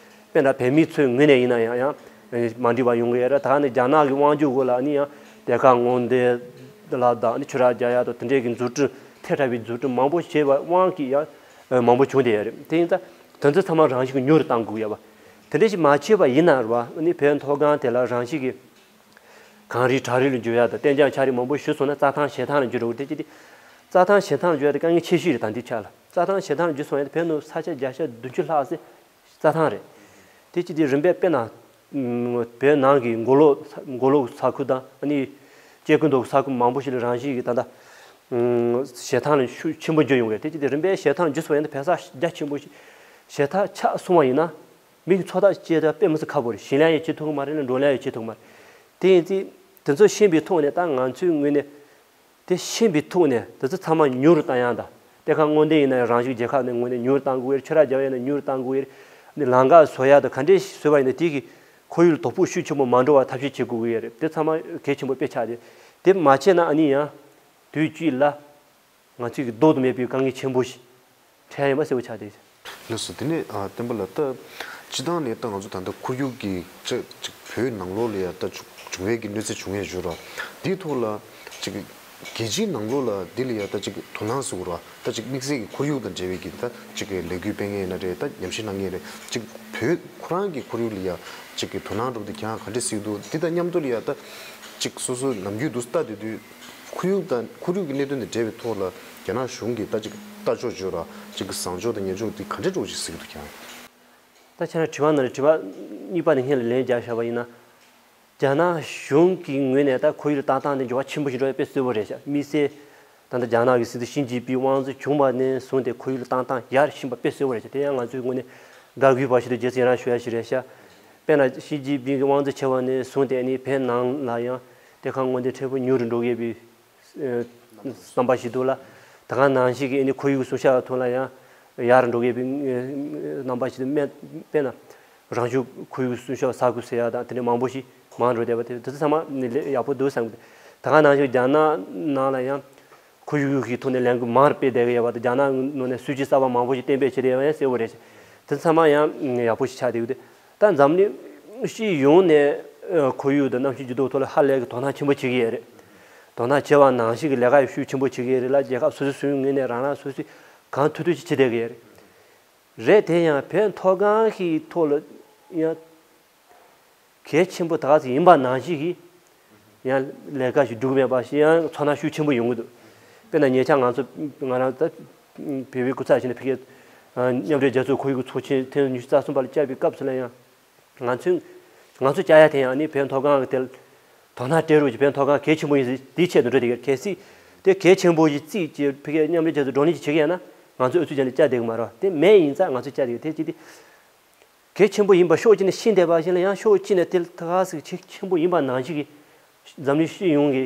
དཔེར་ན་བལ་མི་ཚོའི་ངོས་ནས་ཡིན་ན་ཡང་ཡང་མ་འགྲིག་པ་ཡོང་གི་ཡོད་རེད། ད་ནི་རྒྱ་ནག་གི་དབང་སྒྱུར་འོག་ལ་ནི་ཡང་གཏེར་ཁ་སྔོག་འདོན་ལ་དང་ནི་ཆུ་རགས་རྒྱག་ཡ་དང་དེ་འདྲའི་གི་འཛུགས་སྐྲུན་ཐལ་དྲགས་པའི་འཛུགས་སྐྲུན་མང་པོ་བྱས་པ་དབང་གིས་ཡང་མང་པོ་བྱུང་བསྡད་ཡོད་རེད། དེ་ཡིན་ཙང་དེ་ཚོ་ཚང་མ་རང་བཞིན་གྱིས་མྱུར་བཏང་དགོས་ཡོད་པ། དེ་འདྲ་ཞིག་མ་བྱས་པ་ཡིན་ན་རེད་པ། ནི་བལ་མཐོ་སྒང་དེ་ལ་རང་བཞིན་གྱིས་གངས་རི་བྲག་རི་ལ་འགྱུར་ཡ་དང་གཏེར་འཇགས་ཆགས་རིམ་མང་པོ་ཞིག་སོང་ན་རྩྭ་ཐང་བྱེ་ཐང་ལ་འགྱུར་འགྲོ་གི་རེད། དེ་ཅི་སྟེ་རྩྭ་ཐང་བྱེ་ཐང་ལ་འགྱུར་ཡ་དེ་དཀའ་ངལ་ཆེ་ཤོས་རེད། ད་འདི་ཆ་ལ་རྩྭ་ཐང་བྱེ་ཐང་ལ་འགྱུར་སོང་ཡ་དེ་བལ་ནང་ས་ཆ་བརྒྱ་ཆ་བདུན་ཅུ་ལྷག་ཙམ་རྩྭ་ཐང་རེད། དེ་ཅི་སྟེ་རིམ་པས་དཔེར་ན་བལ་ནང་གི་མགོ་ལོག་མགོ་ལོག་ས་ཁུལ་དང་ཨ་ནི་སྐྱེ་རྒུ་མདོག་ས་ཁུལ་མང་པོ་ཞིག་ལ་རང་བཞིན་གྱིས་ད་ལྟ་བྱེ་ཐང་ལ་ཤུགས་ཆེན་པོ་འགྱུར་ཡོང་གི་རེད། དེ་ཅི་སྟེ་རིམ་པས་བྱེ་ཐང་འགྱུར་སོང་ཡ་དེ་བལ་ས་རྒྱ་ཆེན་པོ་ཞིག་བྱེ་ཐང་ཆགས་སོང་བ་ཡིན་ན། མི་གི་འཚོ་ཐབས་སྐྱེལ་ཐབས་དཔེ་མི་སྲིད་ཁག་པོ་རེད། ཞིང་ལས་ཡང་བྱེད་ཐུབ་ཀྱི་མ་རེད་ལ་འབྲོག་ལས་ཡང་བྱེད་ཐུབ་ཀྱི་མ་རེད། དེ་ཡིན་དུས་དེ་ཚོ་ཤེས་པའི་ཐོག་ནས་ད་ང་ཚོའི་ངོས་ནས་དེ་ཤེས་པའི་ཐོག་ནས་དེ་ཚོ་ཚང་མ་མྱུར་བཏང་ཡག་དང་གཏེར་ཁ་སྔོག་འདོན་ཡིན་ན་ཡང་རང་བཞིན་རྒྱལ་ཁབ་ནས་ངོས་ནས་མྱུར་བཏང་དགོས་ཀྱི་རེད། ཆུ་རགས་རྒྱག་ཡག་ཡིན་ན་མྱུར་བཏང་དགོས་ཀྱི་རེད། ནི་ལམ་ཁ་བཟོ་ཡག་དང་ག་འདྲས་བཟོས་པ་ཡིན་ན་དེ་གི་ཁོར་ཡུག་ལ་དོ་ཕོག་ཤུགས་ཆེན་པོ་མ་འགྲོ་བ་ཐབས་ཤེས་བྱེད་དགོས་ཀྱི་ཡོད་རེད། དེ་ཚང་མ་གལ་ཆེན་པོ་དཔེ་ཆགས་ཏེ། དེ་མ་བྱས་ན་ཨ་ནི་ཡང་དུས་གཅིག་ལ་ང་ཚོས་ཀྱི་ལྡོག་ཏུ་མེད་པའི་དཀའ་ངལ་ཆེན་པོ་ཞིག་འཕྲད་ཡ་ཡིན་པ་གསལ་པོ་ཆགས་ཏེ། ལགས་སོ། དེ་ནས་ཨ་བསྟན་པ་ལགས། ད་སྤྱི་བཏང་ནས་ད་ང་ཚོ་ད་ལྟ་ཁོར་ཡུག་གི་ཅིག་ཅིག་བོད་ནང་ལོགས་ལ་ཡ་ད་བྱུང་བའི་གི་གནོད་འཚེ་བྱུང་ཡས་ཞུ་ར། དེའི་ཐོག་ལ་ཅིག་རྒྱལ་སྤྱིའི་ནང་ལོགས་ལ་འདི་ལ་ཡ་ད་ཅིག་དོ་སྣང་ཟེར་དགོས་ར། ད་ཅིག་དམིགས་བསལ་གྱི་ཁོར་ཡུག་དང་འབྲེལ་བའི་གི་ད་ཅིག་ལས་འགུལ་སྤེལ་མཁན་ཡིན་ན་རེད། ད་ཉམས་ཞིབ་གནང་མཁན་རེད། ཅིག་བོད་ཁོ་རང་གི་ཁོར་ཡུག་ལ་ཡ་ཅིག་གི་དོ་སྣང་འགྲོ་དུས་ཀྱང་ག་འདྲ་ཟེར་གྱི་འདུག་འདི་དང་མཉམ་དུ་ལ་ཡ་ད་ཅིག་སོ་སོ་ནམ་རྒྱུན་དུ་ལྟ་སྡོད་དུས་ཁོར་ཡུག་དང་ཁོར་ཡུག་གི་གནད་དོན་དང་འབྲེལ་བའི་ཐོག་ལ་རྒྱ་ནག་གཞུང་གི་ད་ཅིག་ལྟ་ཕྱོགས་བརྗོད་ར། ཅིག་གི་བཟང་ཕྱོགས་དང་ངན་ཕྱོགས་འདི་ག་འདྲ་འགྲོ་ཅིག་ཟེར་གྱི་འདུག་ཀྱང་། ད་ཁྱེད་རང་དྲི་བ་ནང་ལ་དྲི་བ་གཉིས་པ་ནས་སྔོན་ལ་ལན་རྒྱག་བཞག་པ་ཡིན་ན། རྒྱ་ནག་གཞུང་གི་ངོས་ནས་ད་ཁོར་ཡུག་ལ་བཏང་སྟངས་དེ་འགྱུར་བ་ཆེན་པོ་ཞིག་འགྲོ་ཡ་དཔེ་གསལ་པོ་རེད་ཤག་དམིགས་བསལ་ད་ལྟ་རྒྱ་ནག་གི་སྲིད་འཛིན་ཞི་ཅིན་ཕིང་དབང་འཛིན་བྱུང་བ་ནས་བཟུང་སྟེ་ཁོར་ཡུག་ལ་བཏང་སྟངས་ཡར་ཕྱིན་པ་དཔེ་གསལ་པོ་རེད་ཤག་དེ་ཡང་ང་ཚོའི་ངོས་ནས་དགའ་གུས་བ་ཞིག་དང་རྗེས་སུ་ཡི་རང་ཞུ་ཡ་ཞིག་རེད་ཤག་དཔེར་ན་ཞི་ཅིན་ཕིང་གི་དབང་འཛིན་ཆེ་བ་ནས་བཟུང་སྟེ་ནི་བོད་ནང་ལ་ཡང་དེ་ག་སྔོན་དེ་འཕྲལ་པོ་ཉུང་རུ་འགྲོ་གི་ཡོད་པའི་རྣམ་པ་ཞིག་འདུག་ལ། ད་ག་ནང་བཞིན་གྱི་ཨ་ནི་ཁོར་ཡུག་སྲུང་སྐྱོབ་ཐོག་ལ་ཡང་ཡར་འགྲོ་གི་ཡོད་པའི་རྣམ་པ་ཞིག་ཏུ་དམན། དཔེར་ན་རང་བྱུང་ཁོར་ཡུག་སྲུང་སྐྱོབ་ས་ཁུལ་ཟེར་ཡ་དང་དེ་འདྲ་མང་པོ་ཞིག་མང་འགྲོ་བསྡད་པ་དེ་དེ་ཚོ་ཚང་མ་ནི་ལས་ཡག་པོ་འདུག་བསམ་གི་འདུག་ད་ག་ནང་བཞིན་རྒྱ་ནག་ནང་ལ་ཡང་ཁོར་ཡུག་གི་ཐོག་ནས་ལས་འགུལ་མང་རུ་སྤེལ་བསྡད་ཀྱི་ཡོད་པ་དང་རྒྱ་ནག་ནང་ནས་སྲིད་ཇུས་གསར་པ་མང་པོ་ཞིག་གཏན་འབེབས་བྱས་བསྡད་ཡོད་ཡ་གསལ་པོ་རེད། དེ་ཚང་མ་ཡང་ཡག་པོ་ཞིག་ཆགས་བསྡད་ཡོད་དེ། ད་འཛམ་གླིང་སྤྱི་ཡོངས་ནས་ཁོར་ཡུག་དང་གནམ་གཤིས་འགྱུར་ལྡོག་ཐོག་ལ་ཧ་ལས་ཀྱི་དོ་སྣང་ཆེན་པོ་བྱེད་ཀྱི་ཡོད་རེད། དོ་སྣང་བྱེད་པ་ནང་བཞིན་གྱི་ལས་ཀ་ཡང་ཤུགས་ཆེན་པོ་བྱེད་ཀྱི་ཡོད་རེད་ལ། རྒྱལ་ཁབ་སོ་སོ་སོའི་ངོས་ནས་རང་རང་སོ་སོས་གང་ཐུབ་ཐུབ་ཅིག་བྱེད་བསྡད་ཀྱི་ཡོད་རེད། རེད། དེ་ཡང་བོད་མཐོ་སྒང་གི་ཐོག་ལ་ཡང་གལ་ཆེན་པོ་ད་ག་ཙམ་ཡིན་པ་ནང་བཞིན་གྱི་ཡང་ལས་ཀ་ཞིག་སྒྲུབ་མེད་པ་ཞིག་ཡང་ཚོར་སྣང་ཤུགས་ཆེན་པོ་ཡོང་གི་འདུག་དཔེར་ན་ཉེ་ཆར་ང་ཚོ་ང་རང་ད་བོད་པའི་སྐུ་ཚབ་བྱས་ནས་ཕ་གིའི་མཉམ་འབྲེལ་རྒྱལ་ཚོགས་ཁོར་ཡུག་ཚོགས་ཆེན་ཐེངས་ཉི་ཤུ་རྩ་གསུམ་པ་ལ་བཅར་བའི་སྐབས་སུ་ལ་ཡང་། ང་ཚོས་ང་ཚོས་བཅར་ཡ་དེ་ཡང་ནི་བོད་མཐོ་སྒང་གི་དེ་ལ་དོ་སྣང་སྤྲད་རོགས་ཀྱི། བོད་མཐོ་སྒང་གལ་ཆེན་པོ་ཡིན་ཟེར་དེའི་ཆེད་དུ་འགྲོ་དེ་གལ་སྲིད་དེ་གལ་ཆེན་པོ་ཞིག་བརྩིས་ཀྱི་ཕ་གིའི་མཉམ་འབྲེལ་རྒྱལ་ཚོགས་བགྲོ་གླེང་ཅིག་བྱེད་ཀྱི་ཡོད་ན་ང་ཚོས་ཨུ་ཚུགས་བྱས་ནས་བཅར་བསྡད་ཀྱི་མ་རེད་བ། དེ་མེད་ཡིན་ཙང་ང་ཚོས་བཅར་བསྡད་ཀྱི་དེ་ཅི་སྟེ། གལ་ཆེན་པོ་ཡིན་པ་ཕྱོགས་གཅིག་ནས་ཤེས་བསྡད་པ་ཞིག་ལ་ཡང་ཕྱོགས་གཅིག་ནས་དེ་ལ་ད་ག་ཟེ་གལ་ཆེན་པོ་ཡིན་པ་ནང་བཞིན་གྱི་འཛམ་གླིང་སྤྱི་ཡོངས་ཀྱི་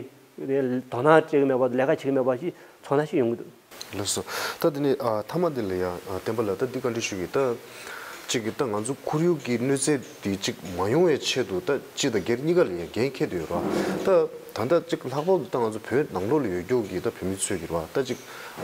དོ་སྣང་བྱེད་ཀྱི་མེད་པ། ལས་ཀ་བྱེད་ཀྱི་མེད་པ་ཞིག་ཚོར་སྣང་ཞིག་ཡོང་གི་འདུག་ལགས་སོ། ད་དེ་ནས་ཨ་མཐའ་མ་དེ་ལ་ཡང་ཨ་བསྟན་པ་ལགས། ད་འདི་བཀའ་འདྲི་ཞུ་གི། ད་གཅིག་གི་ད་ང་ཚོ་ཁོར་ཡུག་གི་གནོད་འཚེ་འདི་གཅིག་མ་ཡོང་བའི་ཆེད་དུ་ད་སྤྱི་དང་སྒེར་གཉིས་ཀ་ལ་ཡང་འགན་འཁྱེར་དུ་ཡོད་ར། ད་ད་ལྟ་གཅིག་ལྷག་པར་དུ་ད་ང་ཚོ་བོད་ནང་ལོགས་ལ་ཡོད་རྒྱུ་གི་ད་བོད་མི་ཚོས་ཀྱི་ར། ད་གཅིག་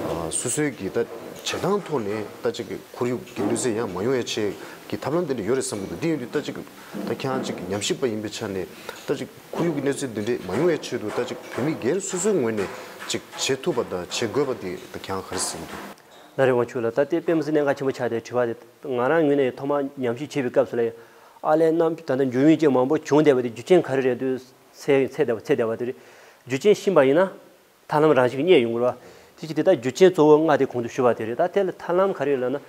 ཨ་སོ་སོའི་གི་ད་བྱེད་སྟངས་ཐོག་ནས་ད་གཅིག་ཁོར་ཡུག་གི་གནོད་འཚེ་ཡང་མ་ཡོང་བའི་ཆེད་ཀྱི་ཐབས་ལམ་དེ་འདྲ་ཡོད་རེད་བསམ་གྱི་འདུག་འདི་ཡིན་དུས་ད་གཅིག་ད་ཁྱེད་རང་གཅིག་ཉམས་ཞིབ་པ་ཡིན་པའི་ཆ་ནས་ད་གཅིག་ཁོར་ཡུག་གི་གནོད་འཚེ་འདི་འདྲས་མ་ཡོང་བའི་ཆེད་དུ་ད་ཅིག་བོད་མི་སྒེར་སོ་སོའི་ངོས་ནས་ཅིག་བྱེད་ཐུབ་པ་དང་བྱེད་དགོས་པ་དེ་ད་ཁྱེད་རང་ག་རེ་གསུང་གི་འདུག་ལགས་རེད། དབང་ཕྱུག་ལགས། ད་ལྟའི་དཔེ་མི་སྲིད་གནད་འགག་ཆེན་པོ་ཆགས་ཏེ་དྲི་བ་དེ་ང་རང་ངོས་ནས་ཐོག་མར་ཉམས་ཞིབ་བྱེད་པའི་སྐབས་སུ་ལ་ཡང་ཨ་ལས་རྣམས་ད་ལྟ་འགྱུར་བ་ཅན་མང་པོ་བྱུང་བསྡད་པ་དེ་རྒྱུ་རྐྱེན་ག་རེ་རེད་འདུག་འཚོལ་འཚོལ་བསྡད་པ་འཚོལ་བསྡད་པ་དེ་རེད། རྒྱུ་རྐྱེན་ཤེས་པ་ཡིན་ན་ཐར་ལམ་རང་བཞིན་གྱིས་རྙེད་ཡོང་གི་རེད་བ། དེ་ཅི་སྟེ་ད་རྒྱུ་རྐྱེན་གཙོ་བོ་ལྔ་དེ་གོང་དུ་ཞུས་པ་དེ་རེད། ད་དེ་ལ་ཐར་ལམ་ག་རེ་ཡོད་ལབ་ན།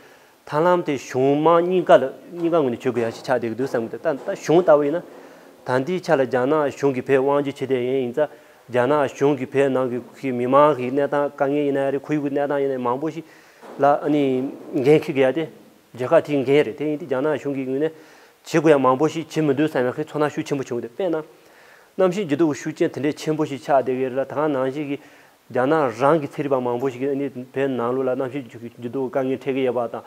ཐར་ལམ་དེ་གཞུང་དམངས་གཉིས་ཀ་ལ་གཉིས་ཀ་ངོས་ནས་བྱེད་དགོས་ཡ་ཞིག་ཆགས་བསྡད་ཀྱི་འདུག་བསམ་གྱི་འདུག་ད་ད་གཞུང་ལྟ་བུ་ཡིན་ན། ད་འདིའི་ཆ་ལ་རྒྱ་ནག་གཞུང་གིས་བོད་དབང་སྒྱུར་བྱེད་བསྡད་ཡིན་ཡིན་ཙང་། རྒྱ་ནག་གཞུང་གིས་བོད་ནང་གི་མི་མང་གི་གནས་སྟངས་དཀའ་ངལ་ཡིན་ན་ཡང་རེད། ཁོར་ཡུག་གི་གནས་སྟངས་ཡིན་ན་ཡང་མང་པོ་ཞིག་ལ་ཨ་ནི་འགན་འཁྱེར་དགོས་ཡ་དེ་རྒྱལ་ཁབ་དེའི་འགན་རེད། དེ་ཡིན་དུས་རྒྱ་ནག་གཞུང་གི་ངོས་ནས་བྱེད་དགོས་ཡ་མང་པོ་ཞིག་བྱེད་མི་འདུག་བསམ་ཡ་གི་ཚོར་སྣང་ཤུགས་ཆེན་པོ་བྱུང་སྟེ། དཔེར་ན། གནམ་གཤིས་འགྱུར་ལྡོག་གི་ཤུགས་རྐྱེན་དེ་འདྲའི་ཆེན་པོ་ཞིག་ཆགས་བསྡད་ཀྱི་རེད་ལ། ད་ག་ནང་བཞིན་གྱི་རྒྱ་ནག་རང་གི་ཚན་རིག་པ་མང་པོ་ཞིག་གིས་ཨ་ནི་བོད་ནང་ལོགས་ལ་གནམ་གཤིས་འགྱུར་འགྱུར་ལྡོག་གི་དཀའ་ངལ་འཕྲད་ཀྱི་ཡོད་པ་དང་།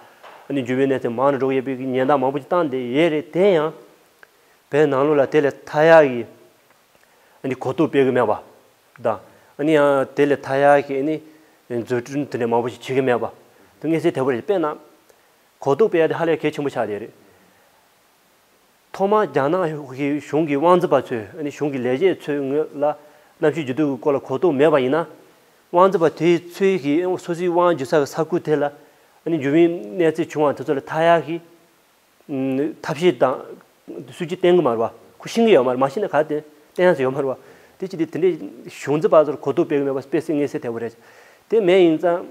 ཨ་ནི་འགྱུར་བའི་གནས་ཚུལ་མང་རུ་འགྲོ་གི་ཡོད་པའི་ཉེན་བརྡ་མང་པོ་ཞིག་བཏང་བསྡད་ཡོད་རེད། དེ་ཡང་བོད་ནང་ལོགས་ལ་དེ་ལས་ཐར་ཡག་གི་ཨ་ནི་གོ་རྟོགས་སྤེལ་གྱི་མེད་པ་དང་། ཨ་ནི་ཡང་དེ་ལས་ཐར་ཡག་གི་ཨ་ནི་བཟོ་སྐྲུན་དེ་འདྲ་མང་པོ་ཞིག་བྱེད་ཀྱི་མེད་པ་དེ་མངོན་གསལ་དོད་པོ་རེད། དཔེར་ན། གོ་རྟོགས་སྤེལ་ཡ་དེ་ཧ་ལས་གལ་ཆེན་པོ་ཆགས་བསྡད་རེད། ཐོག་མར་རྒྱ་ནག་གི་གཞུང་གི་དབང་འཛིན་པ་ཚོས་ཨ་ནི་གཞུང་གི་ལས་བྱེད་ཚོའི་ངོས་ལ་གནམ་གཤིས་འགྱུར་ལྡོག་གི་སྐོར་ལ་གོ་རྟོགས་མེད་པ་ཡིན་ན། དབང་འཛིན་པ་དེ་ཚོས་ཀྱི་སོ་སོའི་དབང་སྒྱུར་ས་གི་ས་ཁུལ་དེ་ལ་ཨ་ནི་འགྱུར་བའི་གནས་ཚུལ་བྱུང་བ་དེ་ཚོ་ལ་ཐར་ཡག་གི་ཐབས་ཤེས་དང་སྲིད་ཇུས་བཏིང་གི་མ་རེད་བ། ཁོ་ཤེས་ཀྱི་ཡོད་མ་རེད། མ་ཤེས་ན་ག་དེ་བསྟན་ཡག་ཡོད་མ་རེད་བ། དེ་ཅི་སྟེ་དེ་འདྲའི་གཞུང་འཛིན་པ་ཚོར་གོ་རྟོགས་སྤེལ་གི་མེད་པ་དཔེ་སྲིད་མངོན་གསལ་དོད་པོ་རེད། དེ་མེད་ཡིན་ཙང་།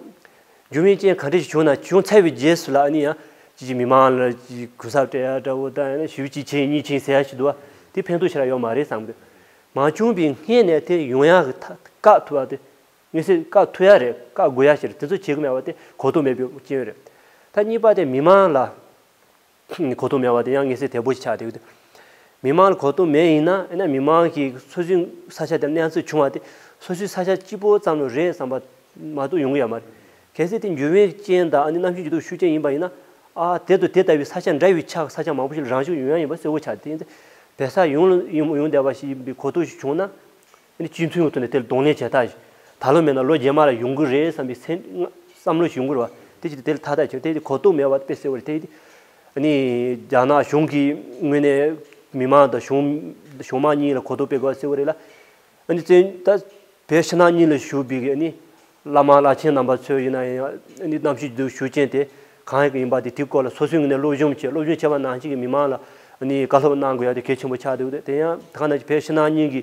འགྱུར་བའི་རྐྱེན་ག་འདྲ་ཞིག་བྱུང་ན་བྱུང་ཚར་བའི་རྗེས་སུ་ལ་ཨ་ནི་ཡང་ཅི་ཅི་མི་མང་ལ་ཅི་གུས་ཞབས་སྤྲད་ཡ་འདྲ་བོ་དང་ཞུ་ཅི་བྱེད་གཉིས་བྱེད་ཟེར་ཡ་ཞིག་འདུག་བ། དེ་ཕན་ཐོགས་ཞེ་དྲག་ཡོད་མ་རེད་བསམ་གི། མ་བྱུང་བའི་སྔོན་ནས་དེ་ཡོང་ཡག་གི་ཐབས་བཀག་ཐུབ་པ་དེ་མངོན་གསལ་བཀག་ཐུབ་ཡ་རེད། བཀག་དགོས་ཡ་ཞིག་རེད། དེ་ཚོ་བྱེད་གི་མེད་པ་དེ་གོ་རྟོགས་མེད་པའི་རྐྱེན་རེད། ད་གཉིས་པ་དེ་མི་མང་ལ་གོ་རྟོགས་མེད་པ་དེ་ཡང་མངོན་གསལ་དོད་པོ་ཞིག་ཆགས་བསྡད་ཡོད། མི་མང་ལ་གོ་རྟོགས་མེད་ཡིན་ན་ཨེ་ན་མི་མང་གིས་སོ་སོའི་ས་ཆ་དེར་གནས་ཚུལ་བྱུང་བ་དེ་སོ་སོའི་ས་ཆ་གཅིག་པོ་ཙམ་ལ་རེད་བསམ་པ་མ་གཏོགས་ཡོང་གི་ཡོད་མ་རེད། གལ་སྲིད་དེ་འགྱུར་བའི་རྐྱེན་དང་ཨ་ནི་གནམ་གཤིས་འགྱུར་ལྡོག་ཤུགས་རྐྱེན་ཡིན་པ་ཡིན་ན། ཨ་དེ་དང་དེ་ལྟ་བུའི་ས་ཆ་འདྲ་བའི་ཆ་ས་ཆ་མང་པོ་ཞིག་ལ་རང་བཞིན་ཡོང་ཡ་ཡིན་པ་གསལ་པོ་ཆགས། དེ་ཡིན་ཙང་བོད་ས་ཡོངས་ལ་ཡོང་ཡོང་བསྡད་པ་ཞིག་ཡིན་པའི་གོ་རྟོགས་ཤིག་བྱུང་ན། ཨ་ནི་སྤྱི་མཐུན་གྱི་ཐོག་ནས་དེ་ལ་གདོང་ལེན་བྱེད་ཐབས་ཤིག་ད་ལོ་མེད་ན་ལོ་རྗེས་མ་ལ་ཡོང་གི་རེད་བསམ་པའི་སེམས་བསམ་བློ་ཞིག་ཡོང་གི་རེད་བ། དེ་ཅིག་དེ་ལ་ཐག་ཐག་ཆོད། དེ་གོ་རྟོགས་མེད་པ་དཔེ་གསལ་པོ་རེད། དེ་ཨ་ནི་རྒྱ་ནག་གཞུང་གི་ངོས་ནས་མི་མང་དང་གཞུང་གཞུང་མང་གཉིས་ལ་གོ་རྟོགས་སྤེལ་དགོས་པ་གསལ་པོ་རེད་ལ། ཨ་ནི་བཙན་ད་བོད་ཕྱི་ནང་གཉིས་ལ་བཞུགས་པའི་ཨ་ནི་བླ་མ་བླ་ཆེན་རྣམ་པ་ཚོ་ཡིན་ན་ཡང་ཨ་ནི་གནམ་གཤིས་འདི་ཞུ་རྐྱེན་དེ་གང་ཡིན་གི་ཡིན་པ་དེ་དེའི་སྐོར་ལ་སོ་སོའི་ངོས་ནས་སློབ་སྦྱོང་བྱེད། སློབ་སྦྱོང་བྱས་པ་ནང་བཞིན་གྱི་མི་མང་ལ་ཨ་ནི་བཀའ་སློབ་གནང་དགོས་ཡ་དེ་གལ་ཆེན་པོ་ཆགས་འདུག་དེ་ཡང་ད་ག་ནང་བཞིན་བོད་ཕྱི་ནང་གཉིས་ཀྱི་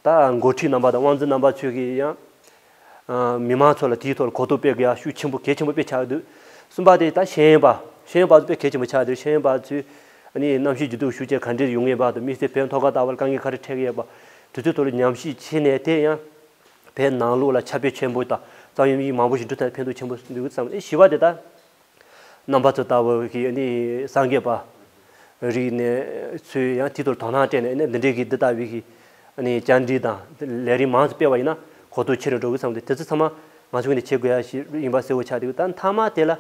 ད་འགོ་ཁྲིད་རྣམ་པ་དང་དབང་འཛིན་རྣམ་པ་ཚོས་ཀྱི་ཡང་ཨ་མི་མང་ཚོ་ལ་དེའི་ཐོག་ལ་གོ་རྟོགས་སྤེལ་དགོས་ཡ་ཤུགས་ཆེན་པོ་གལ་ཆེན་པོ་དཔེ་ཆགས་འདུག་གསུམ་པ་དེ་ད་ཤེས་ཡོན་པ། ཤེས་ཡོན་པ་ཚོ་དཔེ་གལ་ཆེན་པོ་ཆགས་འདུག་ཤེས་ཡོན་པ་ཚོས་ཨ་ནི་གནམ་གཤིས་འགྱུར་ལྡོག་ཤུགས་རྐྱེན་ག་འདྲས་ཡོང་གི་ཡོད་པ་དང་། དམིགས་བསལ་བོད་མཐོ་སྒང་ལྟ་བུར་དཀའ་ངལ་ག་རེ་འཕྲད་ཀྱི་ཡོད་པ་དེ་ཚོའི་ཐོག་ལ་ཉམས་ཞིབ་བྱས་ནས། དེ་ཡང་བོད་ནང་ལོགས་ལ་ཁྱབ་སྤེལ་ཆེན་པོ་དང་རྩ་བའི་མི་མང་པོ་ཞིག་འགྲོ་ཐུབ་ན་ཕན་ཐོགས་ཆེན་པོ་འདུག་བསམ། ཨེ་བཞི་པ་དེ་ད་རྣམ་པ་ཚོ་ལྟ་བུ་གི་ཨ་ནི་སངས་རྒྱས་པ་རིག་གནས་ཚོས་ཡང་དེའི་ཐོག་དོ་སྣང་སྤྲད་ནས་ཨ་ནི་འདི་འདྲའི་གི་འདི་ལྟ་བུའི་གི་ཨ་ནི་བཅར་འདྲི་དང་ལས་རིམ་མང་ཙམ་སྤེལ་བ་ཡིན་ན་གོ་རྟོགས་ཆེ་རུ་འགྲོ་གི་བསམ་སྟེ། དེ་ཚོ་ཚང་མ་ང་ཚོ་ངོས་ནས་བྱེད་དགོས་ཡ་ཞིག་ཡིན་པ་གསལ་པོ་ཆགས་འདུག་ད་མཐའ་མ་དེ་ལ་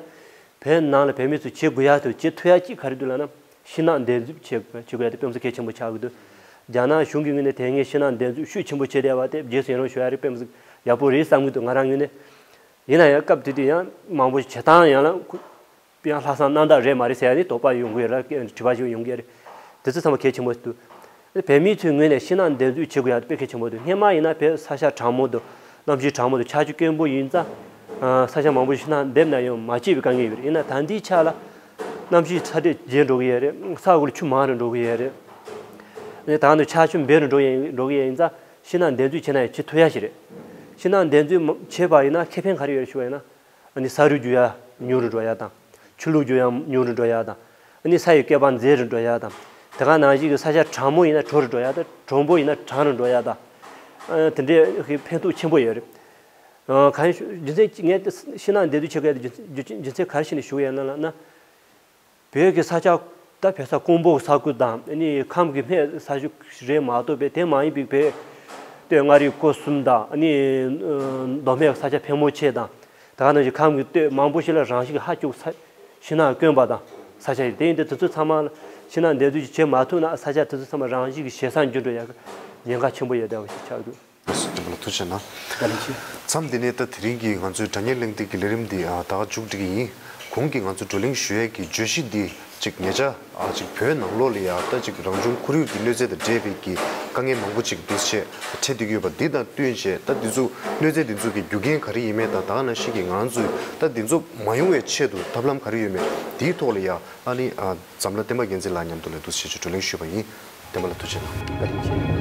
བོད་ནང་ལ་བོད་མི་ཚོས་བྱེད་དགོས་ཡ་དང་བྱེད་ཐུབ་ཡ་གཅིག་ག་རེ་འདུག་ལབ་ན། ཤིང་ནགས་འདེབས་འཛུགས་བྱེད་དགོས་པ་དེ་དཔེ་མི་སྲིད་གལ་ཆེན་པོ་ཆགས་ཀྱི་འདུག་རྒྱ་ནག་གཞུང་གི་ངོས་ནས་དེ་སྔའི་ཤིང་ནགས་འདེབས་འཛུགས་ཤུགས་ཆེན་པོ་བྱས་བསྡད་པ་དེ་རྗེས་སུ་ཡི་རང་ཞུ་ཡ་རེད། དཔེ་མི་སྲིད་ཡག་པོ་རེད་བསམ་གྱི་འདུག་ང་རང་ངོས་ནས། ཡིན་ན་ཡང་སྐབས་དེ་དུས་ཡང་མང་པོ་ཞིག་བྱེད་སྟངས་ཡང་ལ་ཁུ་ཡང་ལྷག་བསམ་རྣམ་དག་རེད་མ་རེད་ཟེར་ཡ་ནི་དོགས་པ་ཡོང་གི་ཡོད་ར། དྲི་བ་ཞིག་ཡོང་གི་ཡོད་རེད། དེ་ཚོ་ཚང་མ་གལ་ཆེན་པོ་འདུག་བོད་མིའི་ཚོའི་ངོས་ནས་ཤིང་ནགས་འདེབས་འཛུགས་བྱེད་དགོས་ཡ་དཔེ་གལ་ཆེན་པོ་འདུག་སྔོན་མ་ཡིན་ན་བོད་ས་ཆ་གྲང་མོ་དང་གནམ་གཤིས་གྲང་མོ་དང་ཆར་ཆུ་དཀོན་པོ་ཡིན་ཙང་། ས་ཆ་མང་པོ་ཤིང་ནགས་འདེབས་ན་ཡང་མ་སྐྱིད་པའི་དཀའ་ངལ་ཡོད་རེད། ཡིན་ན་ད་ལྟའི་ཆ་ལ་གནམ་གཤིས་ཚ་དྲོད་རྒྱས་འགྲོ་གི་ཡོད་རེད། ས་འོག་ལ་ཆུ་མང་རུ་འགྲོ་གི་ཡོད་རེད། ད་ནི་ཆར་ཆུ་འབེལ་རུ་འགྲོ་ཡ་འགྲོ་གི་ཡོད་ཡིན་ཙང་ཤིང་ནགས་འདེབས་འཛུགས་བྱས་ན་ཡང་བྱེད་ཐུབ་ཡ་ཞིག་རེད། ཤིང་ནགས་འདེབས་འཛུགས་མ་བྱས་པ་ཡིན་ན་ཁེ་ཕན་ག་རེ་ཡོད་རེད་ཞུ་བ་ཡིན་ན། ཨ་ནི་ས་རུད་རྒྱུ་ཡ་ཉུང་རུ་འགྲོ་ཡ་དང་། ཆུ་ལུད་རྒྱུ་ཡ་ཉུང་རུ་འགྲོ་ཡ་དང་། ཨ་ནི་ས་ཡི་བསྐལ་པ་མཛེས་རུ་འགྲོ་ཡ་དང་། དེ་ག་ནང་བཞིན་གྱི་ས་ཆ་གྲང་མོ་ཡིན་ན་དྲོ་རུ་འགྲོ་ཡ་དང་། གྲང་པོ་ཡིན་ན་གྲང་རུ་འགྲོ་ཡ་དང་། ཨ་དེ་འདྲའི་གི་ཕན་ཐོགས་ཆེན་པོ་ཡོད་རེད། ཨ་གང་ཡིན་ཞུ་རྒྱུ་མཚན་ངས་ཤིང་ནགས་འདེབས་འཛུགས་བྱེད་དགོས་ཡ་དེ་རྒྱུ་རྒྱུ་རྒྱུ་མཚན་ག་རེ་བྱས་ནས་ཞུ་གི་ཡོད་ན་ལབ་ན། བོད་ཀྱི་ས་ཆ་ད་བོད་ས་ཀོང་པོ་ས་ཁུལ་དང་ཨ་ནི་ཁམས་ཀྱི་སྨད་ས་ཆ་རེད་མ་གཏོགས་པའི་དེ་མ་ཡིན་པའི་བོད་སྟོད་མངའ་རིས་སྐོར་གསུམ་དང་ཨ་ནི་མདོ་སྨད་ས་ཆ་ཕལ་མོ་ཆེ་དང་། ད་ག་ནང་བཞིན་ཁམས་ཀྱི་སྟོད་མང་པོ་ཞིག་ལ་རང་བཞིན་གྱི་ཧ་ཅུག་ས་ཤིང་ནགས་དཀོན་པ་དང་ས་ཆ་ཡིན། དེ་ཡིན་དུས་དེ་ཚོ་ཚང་མ་ལ་ཤིང་ནགས་འདེབས་འཛུགས་ཅིག་བྱེད་མ་ཐུབ་ན་ས་ཆ་དེ་ཚོ་ཚང་མ་རང་བཞིན་གྱི་ཞེ་ས་འགྱུར་འགྲོ་ཡ་གི་ཉེན་ཁ་ཆེན་པོ་ཡོད་བསྡད་པ་ཞིག་ཆགས་འདུག་ཐུགས་རྗེ་གནང་། བཀའ་དྲིན་ཆེ། མཚམས་འདི་ནས་ད་དེ་རིང་གི་ང་ཚོའི་དྲ་བརྙན་གླེང་སྟེགས་ཀྱི་ལས་རིམ་འདི་ཨ་ད་ག་མཇུག་སྒྲིལ་གྱི་ཡིན། གོང་གི་ང་ཚོ་བགྲོ་གླེང་ཞུ་ཡས་ཀྱི་བརྗོད་གཞི་འདི་ཅིག་ཉེ་ཆར་ཨ་ཅིག་བོད་ནང་ལོགས་ལ་ཡ་ད་ཅིག་རང་བྱུང་ཁོར་ཡུག་གི་གནོད་འཚེ་དང་འབྲེལ་བའི་གི་དཀའ་ངལ་མང་པོ་ཅིག་འདུག་སེ་འཕྲད་བསྡད་ཀྱི་ཡོད་པ་འདི་དང་བསྟུན་བྱས། ད་འདི་ཚོ་གནོད་འཚེ་འདི་ཚོ་གི་རྒྱུ་རྐྱེན་ག་རེ་ཡིན་མིན་དང་། ད་ག་ནང་བཞིན་གྱི་ང་ཚོས་ད་འདི་ཚོ་མ་ཡོང་བའི་ཆེད་དུ་ཐབས་ལམ་ག་རེ་ཡོད་མེད་འདིའི་ཐོག་ལ་ཡ་ཨ་ནི་ཨ་འཛམ་ལྷ་བསྟན་པ་རྒྱལ་མཚན་ལགས་མཉམ་དུ་ལ་འདུག་སེ་བྱས་བགྲོ་གླེང་ཞུས་པ་ཡིན། བསྟན་པ་ལགས་ཐུགས་རྗེ་གནང་། བཀའ་དྲིན་ཆེ།